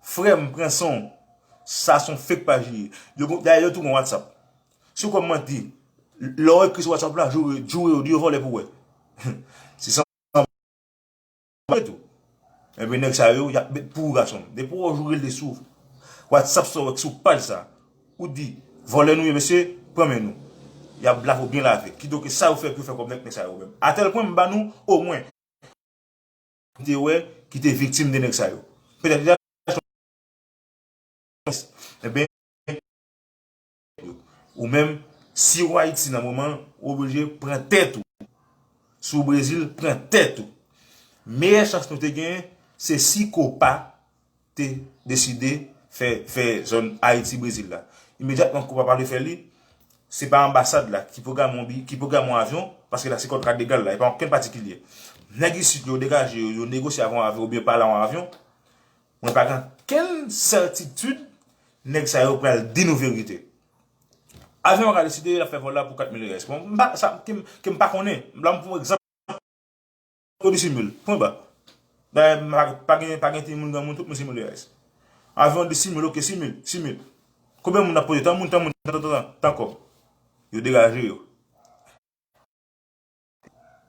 frè m, pran san w. Sa se yon fake paj li ye. Yo gon, dayè, yo tou gon WhatsApp. Si w kòmanse, lè w ekri sou WhatsApp la, joure, joure yo, di yo vòlè pou w wè. Se san tou. Enben, nèg sa yo, y ap met pou ou, gason m. Depi w wè yo joure l sou WhatsApp sa w wè sou paj sa, ou di, "Vòlè nou ye, mesye, pran men nou." Y ap lave w byen lave. Kidonk, sa yo fè pou yo fè kòb nèg, nèg sa yo menm. Atèl pwen, m ba nou, omwen, te wè, ki te viktim de nèg sa yo. Petèt, li ta Enben, ou menm, si w Ayiti nan moman, ou oblije pran tèt ou. Si w Brezil, pran tèt ou. Meyè chans nou te genyen, se si Kopa te deside fè, fè zòn Ayiti-Brezil la. Imedyatman Kopa pa vle fè li, se pa anbasad la ki pwograme yon bi-, ki pwograme yon avyon, paske la se kont kad legal la, e pa okenn patikilye. Nèg isit yo degaje yo, yo negosye avè yon avyon oubyen pale yon avyon, Mwen pa gen okenn sètitid nèg sa yo pral di nou verite. Avyon an ka deside l ap fè vòl la pou kat mil U S. Bon, m pa, sa, ke m, ke m pa konnen. La, m pran egzanp, yo di sis mil. Pwen ba. Dayè, m pa, pa gen, pa gen timoun, granmoun, tout moun sis mil U S. Avyon an di sis mil, ok, sis mil, sis mil. Konbyen moun ap pote? Tan moun, tan moun, tan, tan, tan, tan kòb. Yo degaje yo.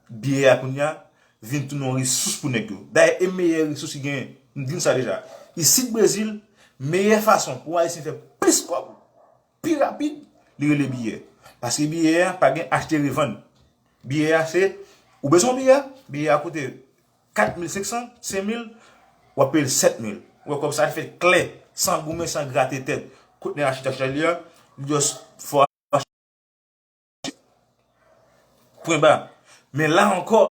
Biyè a kounye a vin tounen yon resous pou nèg yo. Dayè, e meyè resous ki genyen. M di n sa deja. Isit Brezil, meyè fason pou Ayisyen fè plis kòb, pi rapid, li rele biyè. Paske biyè a pa gen achte revann. Biyè a se, ou bezwen yon biyè, biyè a koute kat mil senk san, senk mil, w ap peye l sèt mil. Ou wè kòb sa fèt klè, san goumen, san grate tèt. Kot nèg achte, achte li a, li just fò Pwen ba. Men la ankò,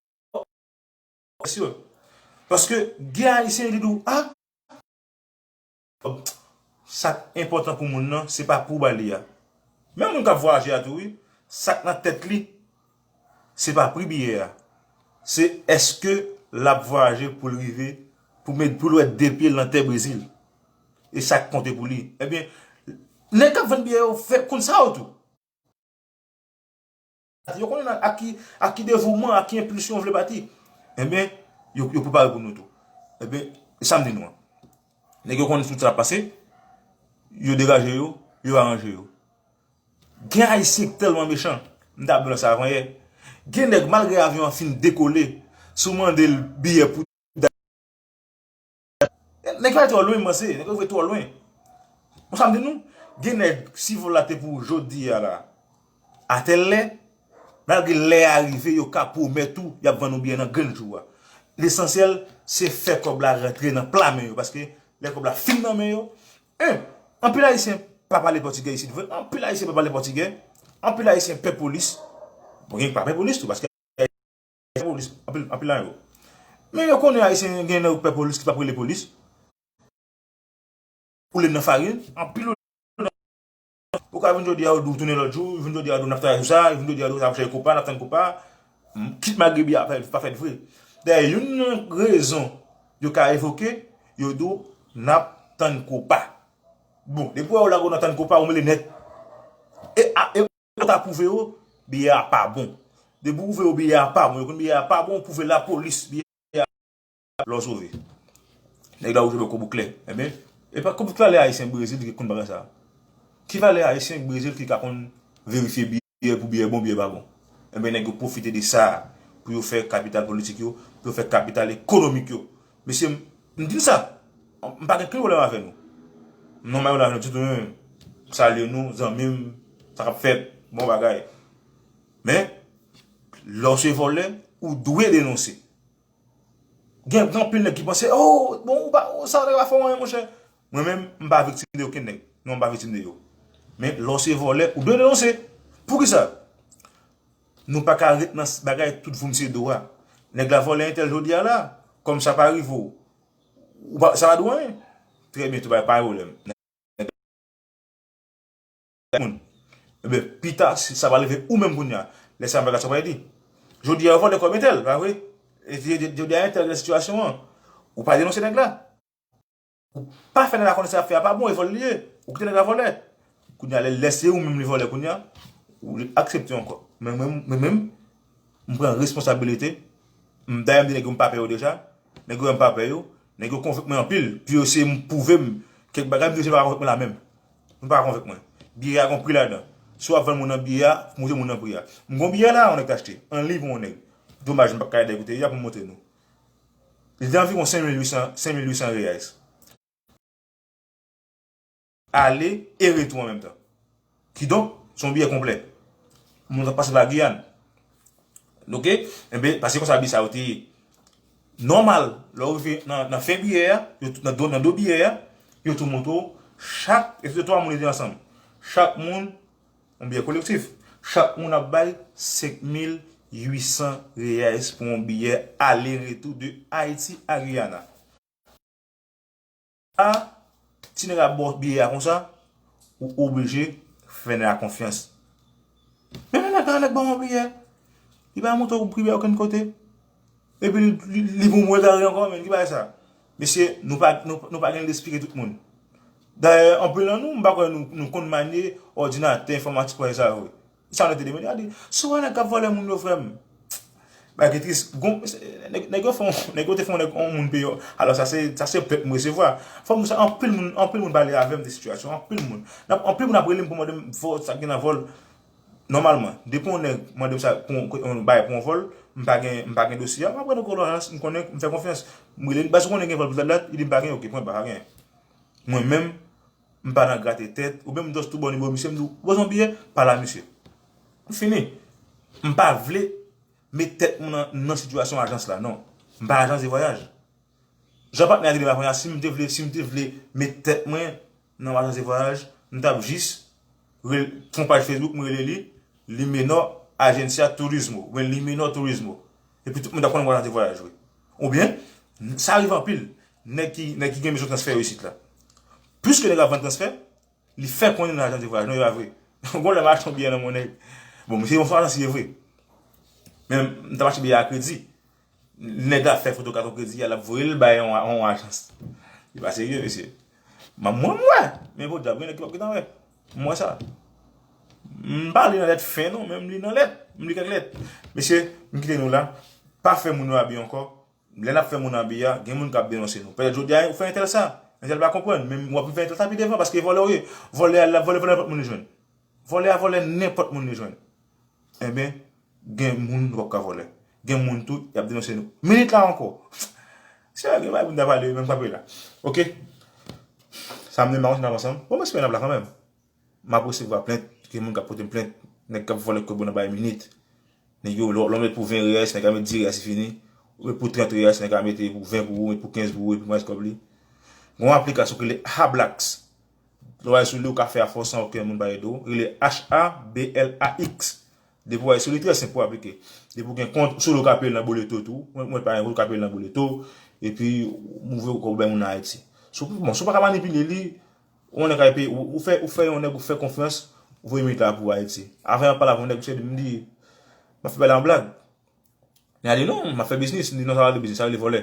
paske gen Ayisyen li di w, a, sa k enpòtan pou moun nan, se pa pri w ba li a. Menm moun k ap vwayaje a tou, wi, sa k nan tèt li, se pa pri biyè a. Se èske l ap vwayaje pou l rive, pou met, pou l wè de pye l nan tè Brezil. E sa k konte pou li. Ebyen, nèg k ap vann biyè yo fè konn sa yo tou. Yo konnen ak ki, ak ki devouman, ak ki enpilsyon yo vle pati. Enben, yo, yo prepare pou nou tou. Enben, e sa m di nou an. Nèg yo konnen tout sa k ap pase, yo degaje yo, yo aranje yo. Gen Ayisyen k tèlman mechan, m t ap di w sa avan yè. Gen nèg, malgre avyon an fin dekole, si w mande l biyè pou Nèg yo ale twò lwen, m panse. Nèg yo rive twò lwen. Bon, sa m di nou, gen nèg, si vòl la te pou jodi a la, atèl lè, malgre lè a rive, yo ka pwomèt ou, y ap vann ou biyè nan grenn jou a. Lesansyèl, se fè kòb la rantre nan pla men yo, paske lè kòb la fin nan men yo, en, anpil Ayisyen pa pale pòtigè isit vre, anpil Ayisyen pa pale pòtigè, anpil Ayisyen pè polis, bon, gen ki pa pè polis tou, paske pè polis, anpil, anpil nan yo. Men yo konnen Ayisyen gen nan yo pè polis ki p ap rele polis. Koule nan farin, anpil ou ka vin jodi a yo di w tounen lòt jou, vin jodi a yo di w n ap travay sou sa, vin jodi a yo di w n ap chèche Kopa, n ap tann Kopa. Kit malgre biyè a pa, pa fèt vre. Dayè, youn nan rezon yo ka evoke, yo di w n ap tann Kopa. Bon, depi w wè yo lage w nan tann Kopa, ou mele nèt. E, a, e, Yo ta pwouve yo, biyè a pa bon. Depi w pwouve yo biyè a pa bon, yo konn biyè a pa bon, ou pwouve lapolis biyè a, lè w sove. Nèg la ouvri bò kòb ou klè. Enben, e pa kòb ki valè Ayisyen Brezil ki konn bagay sa. Ki valè Ayisyen Brezil ki ka konn verifye biyè pou biyè bon, biyè pa bon. Enben, nèg yo pwofite de sa pou yo fè kapital politik yo, pou yo fè kapital ekonomik yo. Mesye, m, m di n sa. M pa gen okenn pwoblèm avè nou. Non, m pa gen pwoblèm avè nou ditou, non. M salye nou, zanmi m, sa k ap fèt, bon bagay. Men, lè w se vòlè, ou dwe denonse. Gen, gen anpil nèg ki panse, oh, bon, ou pa, oh, sa nèg pa fè w anyen, monchè. Mwen menm, m pa viktim de okenn nèg. Non, m pa viktim de yo. Men, lè w se vòlè, ou dwe denonse. Poukisa? Nou pa ka ret nan bagay tout voum se do a. Nèg la vòlè entèl jodi a la, kòm sa pa rive w, ou pa, sa pa di w anyen. Trè byen, tou bagay pa gen pwoblèm. Moun. Ebyen, pita, si sa va leve ou menm kounye a. Lè sa, bagay sa pa di. Jodi a, yo vòlè kòb entèl, pa vre? E jodi a, entèl gen sitiyasyon an. Ou pa denonse nèg la. Ou pa fè nèg la konnen sa y ap fè a pa bon, e vòl li ye. Ou kite nèg la vòlè. Kounye a, lè, lè se ou menm li vòlè kounye a, ou aksepte ankò. Men mwen, mwen menm, m pran responsabilite. M dayè m di nèg yo m pa pè yo deja. Nèg yo wè m pa pè yo. Nèg yo konvenk mwen anpil. Pou yo eseye m pwouve m kèk bagay, m di yo se pa konvenk mwen la menm. Nou pa konvenk mwen. Biyè a gon pri ladan. Si w ap vann moun nan biyè a, montre moun nan pri a. M gon biyè la, yon nèg t achte. An liy pou yon nèg. Domaj, m p ap ka ede kote li a pou m montre nou. Li te anviwon senk mil uit san, senk mil uit san reais. Ale e retou an menm tan. Kidonk, se yon biyè konplè. Moun nan pase pa Giyàn. Oke? Enben, paske konsa biyè sa yo te ye. Nòmal, lè w rive nan, nan fen biyè a, yo, nan do, nan do biyè a, yo tou montre w chak, e se twa moun ki te ansanm. Chak moun, yon biyè kolektif. Chak moun ap bay senk mil uit san reais pou yon biyè ale retou de Ayiti a Guyana. A, ti nèg la ba w biyè a konsa, ou oblije fè nèg la konfyans. Men lè nèg la, nèg ba w yon biyè, li pa montre w pri biyè okenn kote. Epi li, li, li pou mwen gare ankò, men ki bagay sa? Mesye, nou pa, nou, nou pa gen lespri ke tout moun. Dayè, anpil nan nou, m pa kwè nou, nou konn manye òdinatè enfòmatik, bagay sa yo. Sa nou te demande, a di, si w wè nèg k ap vòlè moun yo, frè m. Bagay ki tris. Gon, nèg, nèg yo fè yon, nèg yo te fè yon nèg, yon moun peye. Alò, sa se, sa se plent m resevwa. Fò m di w sa, anpil moun, anpil moun pale avè m de sitiyasyon, anpil moun. N ap, anpil moun ap rele m pou mande m vòl, sa k gen nan vòl. Nòmalman, depi yon nèg mande m sa pou yon, yon bagay pou yon vòl, m pa gen, m pa gen dosye a, m ap rele kòlò ajans, m konnen, m fè konfyans. M rele, baz ou konnen gen vòl pou tèl dat, li di m pa gen, oke, pwen, pa gen. Mwen menm, m pa nan grate tèt, oubyen m just tou bon nimewo misye, m di w, ou bezwen biyè, pale a misye. M fini. M pa vle met tèt mwen nan, nan sitiyasyon ajans la, non. M pa ajans de vwayaj. Jan patnè a te di m avan a, si m te vle, si m te vle met tèt mwen nan ajans de vwayaj, m t ap jis re-, fè yon paj Facebook, m rele li, Limenor Agencia Turismo, oubyen Limenor Turismo. Epi tout moun t ap konnen m ajans de vwayaj, wi. Oubyen, sa rive anpil, nèg ki, nèg ki gen bezwen transfè yo isit la. Plis ke nèg la vann transfè, li fè konnen nan ajans de vwayaj, non, e pa vre. Gon lè m achte yon biyè nan mon nèg. Bon, misye yon fwa nan siye vre. Men m t ap achte biyè a kredi. Nèg la fè foto katon kredi a, l ap voye l bay yon, yon ajans. Li pa serye, mesye. M, mwen, m wè. Men podyab, gen nèg ki p ap gentan wè. M wè sa. M pa li nan lèt fen, non, men m li nan lèt. M li kèk lèt. Mesye, m kite nou la. Pa fè moun yo abye ankò. Lè n ap fè moun abye a, gen moun k ap denonse nou. Petèt jodi a, ou fè entèl sa, entèl pa konprann, men w ap rive entèl sa pi devan, paske vòlè w ye. Vòlè a, l ap vòlè, vòlè nenpòt moun li jwenn. Vòlè a vòlè nenpòt moun li jwenn. Enben, gen moun nou p ap ka vòlè. Gen moun tou, y ap denonse nou. Minit la ankò. Se vre, gen bagay pou n ta pale, men m kanpe la. Oke? Sa m te mawon, se n ap ansanm. Bon, m espere n ap la kanmenm. M ap resevwa plent, gen moun k ap pote m plent, nèg k ap vòlè kòb yo nan bay minit. Nèg yo, lè w, lè w met pou ven reais, nèg la met dis reais, li fini. Ou met pou trant reais, nèg la mete pou ven pou ou, met pou kenz pou ou, epi mwen kòb li. Gon aplikasyon ki rele Hablax. Lè w al sou li, ou ka fè afè w san okenn moun pa ede w. Rele H A B L A X. Depi w al sou li, trè senp pou aplike. Depi w gen kont, sou li w ka peye l nan Boleto tou. Mwen, mwen pa gen kont, ou ka peye l nan Boleto. Epi, ou mouvwe kòb ou bay moun nan Ayiti. Si w, bon, si w pa ka manipile li, ou nèg ka peye, ou, ou fè, ou fè yon nèg ou fè konfyans, ou voye minit la pou Ayiti. Avan yon pale avè yon nèg, misye di m, di, m ap fè bagay la an blag. Nèg la di non, m ap fè biznis. Li di non, sa pa rele biznis, sa rele vòlè.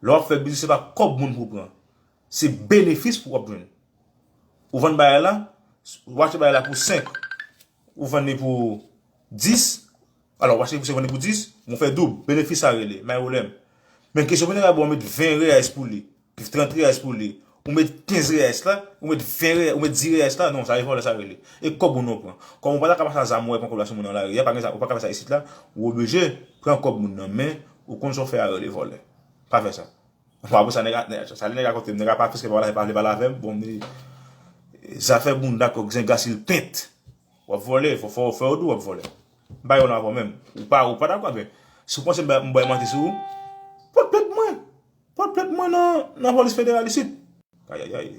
Lè w ap fè biznis, se pa kòb moun pou w pran. Se benefis pou w ap jwenn. Ou vann bagay la, ou achte bagay la pou senk, ou vann li pou dis, alò, ou achte li pou senk, vann li pou dis, ou fè doub, benefis sa rele, pa gen pwoblèm. Men kesyon pou nèg la, bon, ou met ven reais pou li, trant reais pou li, ou met kenz reais la, ou met ven reais, ou met dis reais la, non, sa se vòlè sa rele. E kòb ou non pran. Kòm ou pa ta ka pase a zam ou pran kòb la sou moun nan lari a, pa gen sa, ou pa ka fè sa isit la, ou oblije pran kòb moun nan, men ou konn sa w fè a rele vòlè. Pa fè sa. Bon, apre sa, nèg la, nèg la, sa nèg la rakonte m, nèg la pa fiske pa pale, pa vle pale avè m, bon, m di, zafè bounda kòk zenga si l pent. W ap vòlè, fò, fò, fò w di w ap vòlè. M pa yon avè w menm. Ou pa, ou pa dakò, men si w panse m bay, m bay manti sou ou, pot plent mwen. Pot plent mwen nan, nan polis federal isit. Ayayay.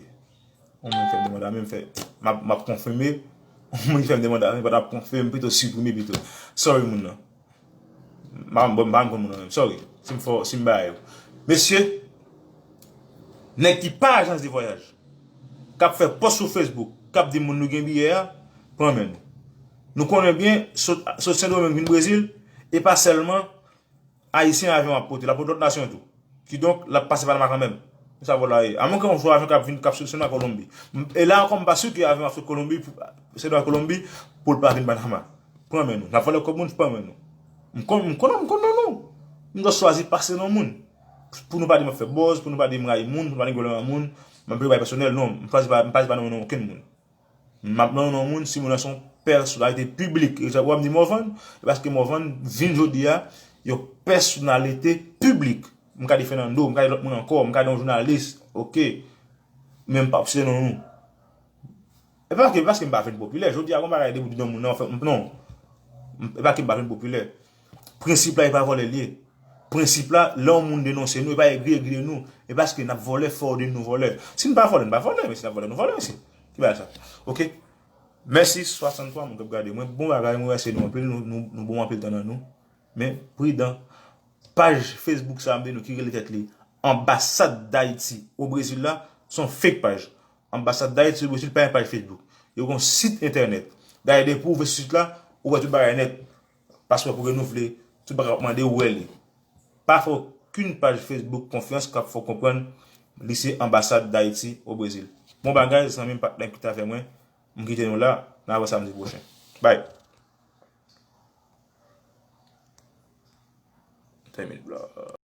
Yon moun fè demann la, men m fè, m ap, m ap konfime, Moun ki fè m demande avan, pa t ap konfime, m pito siprime pito. Sorry moun nan. M pa bon, m pa konn moun nan menm. Sorry. Si m fò, si m ba yo. Mesye, nèg ki pa ajans de vwayaj, k ap fè pòs sou Facebook, k ap di moun nou gen biyè a, pran men nou. Nou konnen byen, sot, sot Sendomeng vin Brezil, e pa sèlman Ayisyen avyon ap pote, l ap pote lòt nasyon tou. Kidonk, l ap pase Panama kanmenm. Se sa vòlè a ye. Amwen ke yon sou avyon k ap vin, k ap sot Sendomeng a Kolonbi. E la ankò, m pa si ke avyon ap sot Kolonbi, Sendomeng a Kolonbi, pou l pa vin Panama. Pran men nou. N ap vòlè kòb moun, pran men nou. M konn, m konn, m konn non nou. M jis chwazi pase non moun. Pou nou pa di m ap fè buzz, pou nou pa di m rayi moun, pou nou pa di m vòlè nan moun, m ap bay pèsonèl, non. M chwazi pa, m pa, pa non, non, okenn moun. M ap nan non moun, si moun nan se yon pèsonalite piblik. E sa pou m di Morvan, e paske Morvan vin jodi a, yon pèsonalite piblik. M ka di Fernando, m ka di lòt moun ankò, m ka di yon jounalis, oke. Men m p ap site non nou. E pa ke, paske m pa vin popilè. Jodi a, gon bagay depi w di non moun nan, fè, non. E pa ke m pa vin popilè. Prensip la, e pa vòlè l ye. Prensip la, lè yon moun denonse nou, e pa egri, egri de nou. E paske n ap vòlè, fò w di nou vòlè. Si n pa vòlè, n pa vòlè, men si n ap vòlè, nou vòlè, mesye. Ki bagay sa? Oke? Mèsi, swasanntwa moun k ap gade mwen. Bon bagay, mwen remèsye nou anpil, nou, nou, nou bon anpil tan nan nou. Men, pridan, paj Facebook sa a, m di nou ki rele tèt li Anbasad Dayiti o Brezil la, se yon fake paj. Anbasad Dayiti o Brezil pa yon paj Facebook. Yo gen yon sit entènèt. Dayè, depi w ouvè sit la, ou wè tout bagay nèt. Paspò pou renouvle, tout bagay w ap mande, ou wè li. Pa fè okenn paj Facebook konfyans k ap fè w konprann li se Anbasad Dayiti o Brezil. Bon bagay, zanmi m, patnè ki t avè mwen, m kite nou la, n a wè samdi pwochen. Bye. Tèmine la.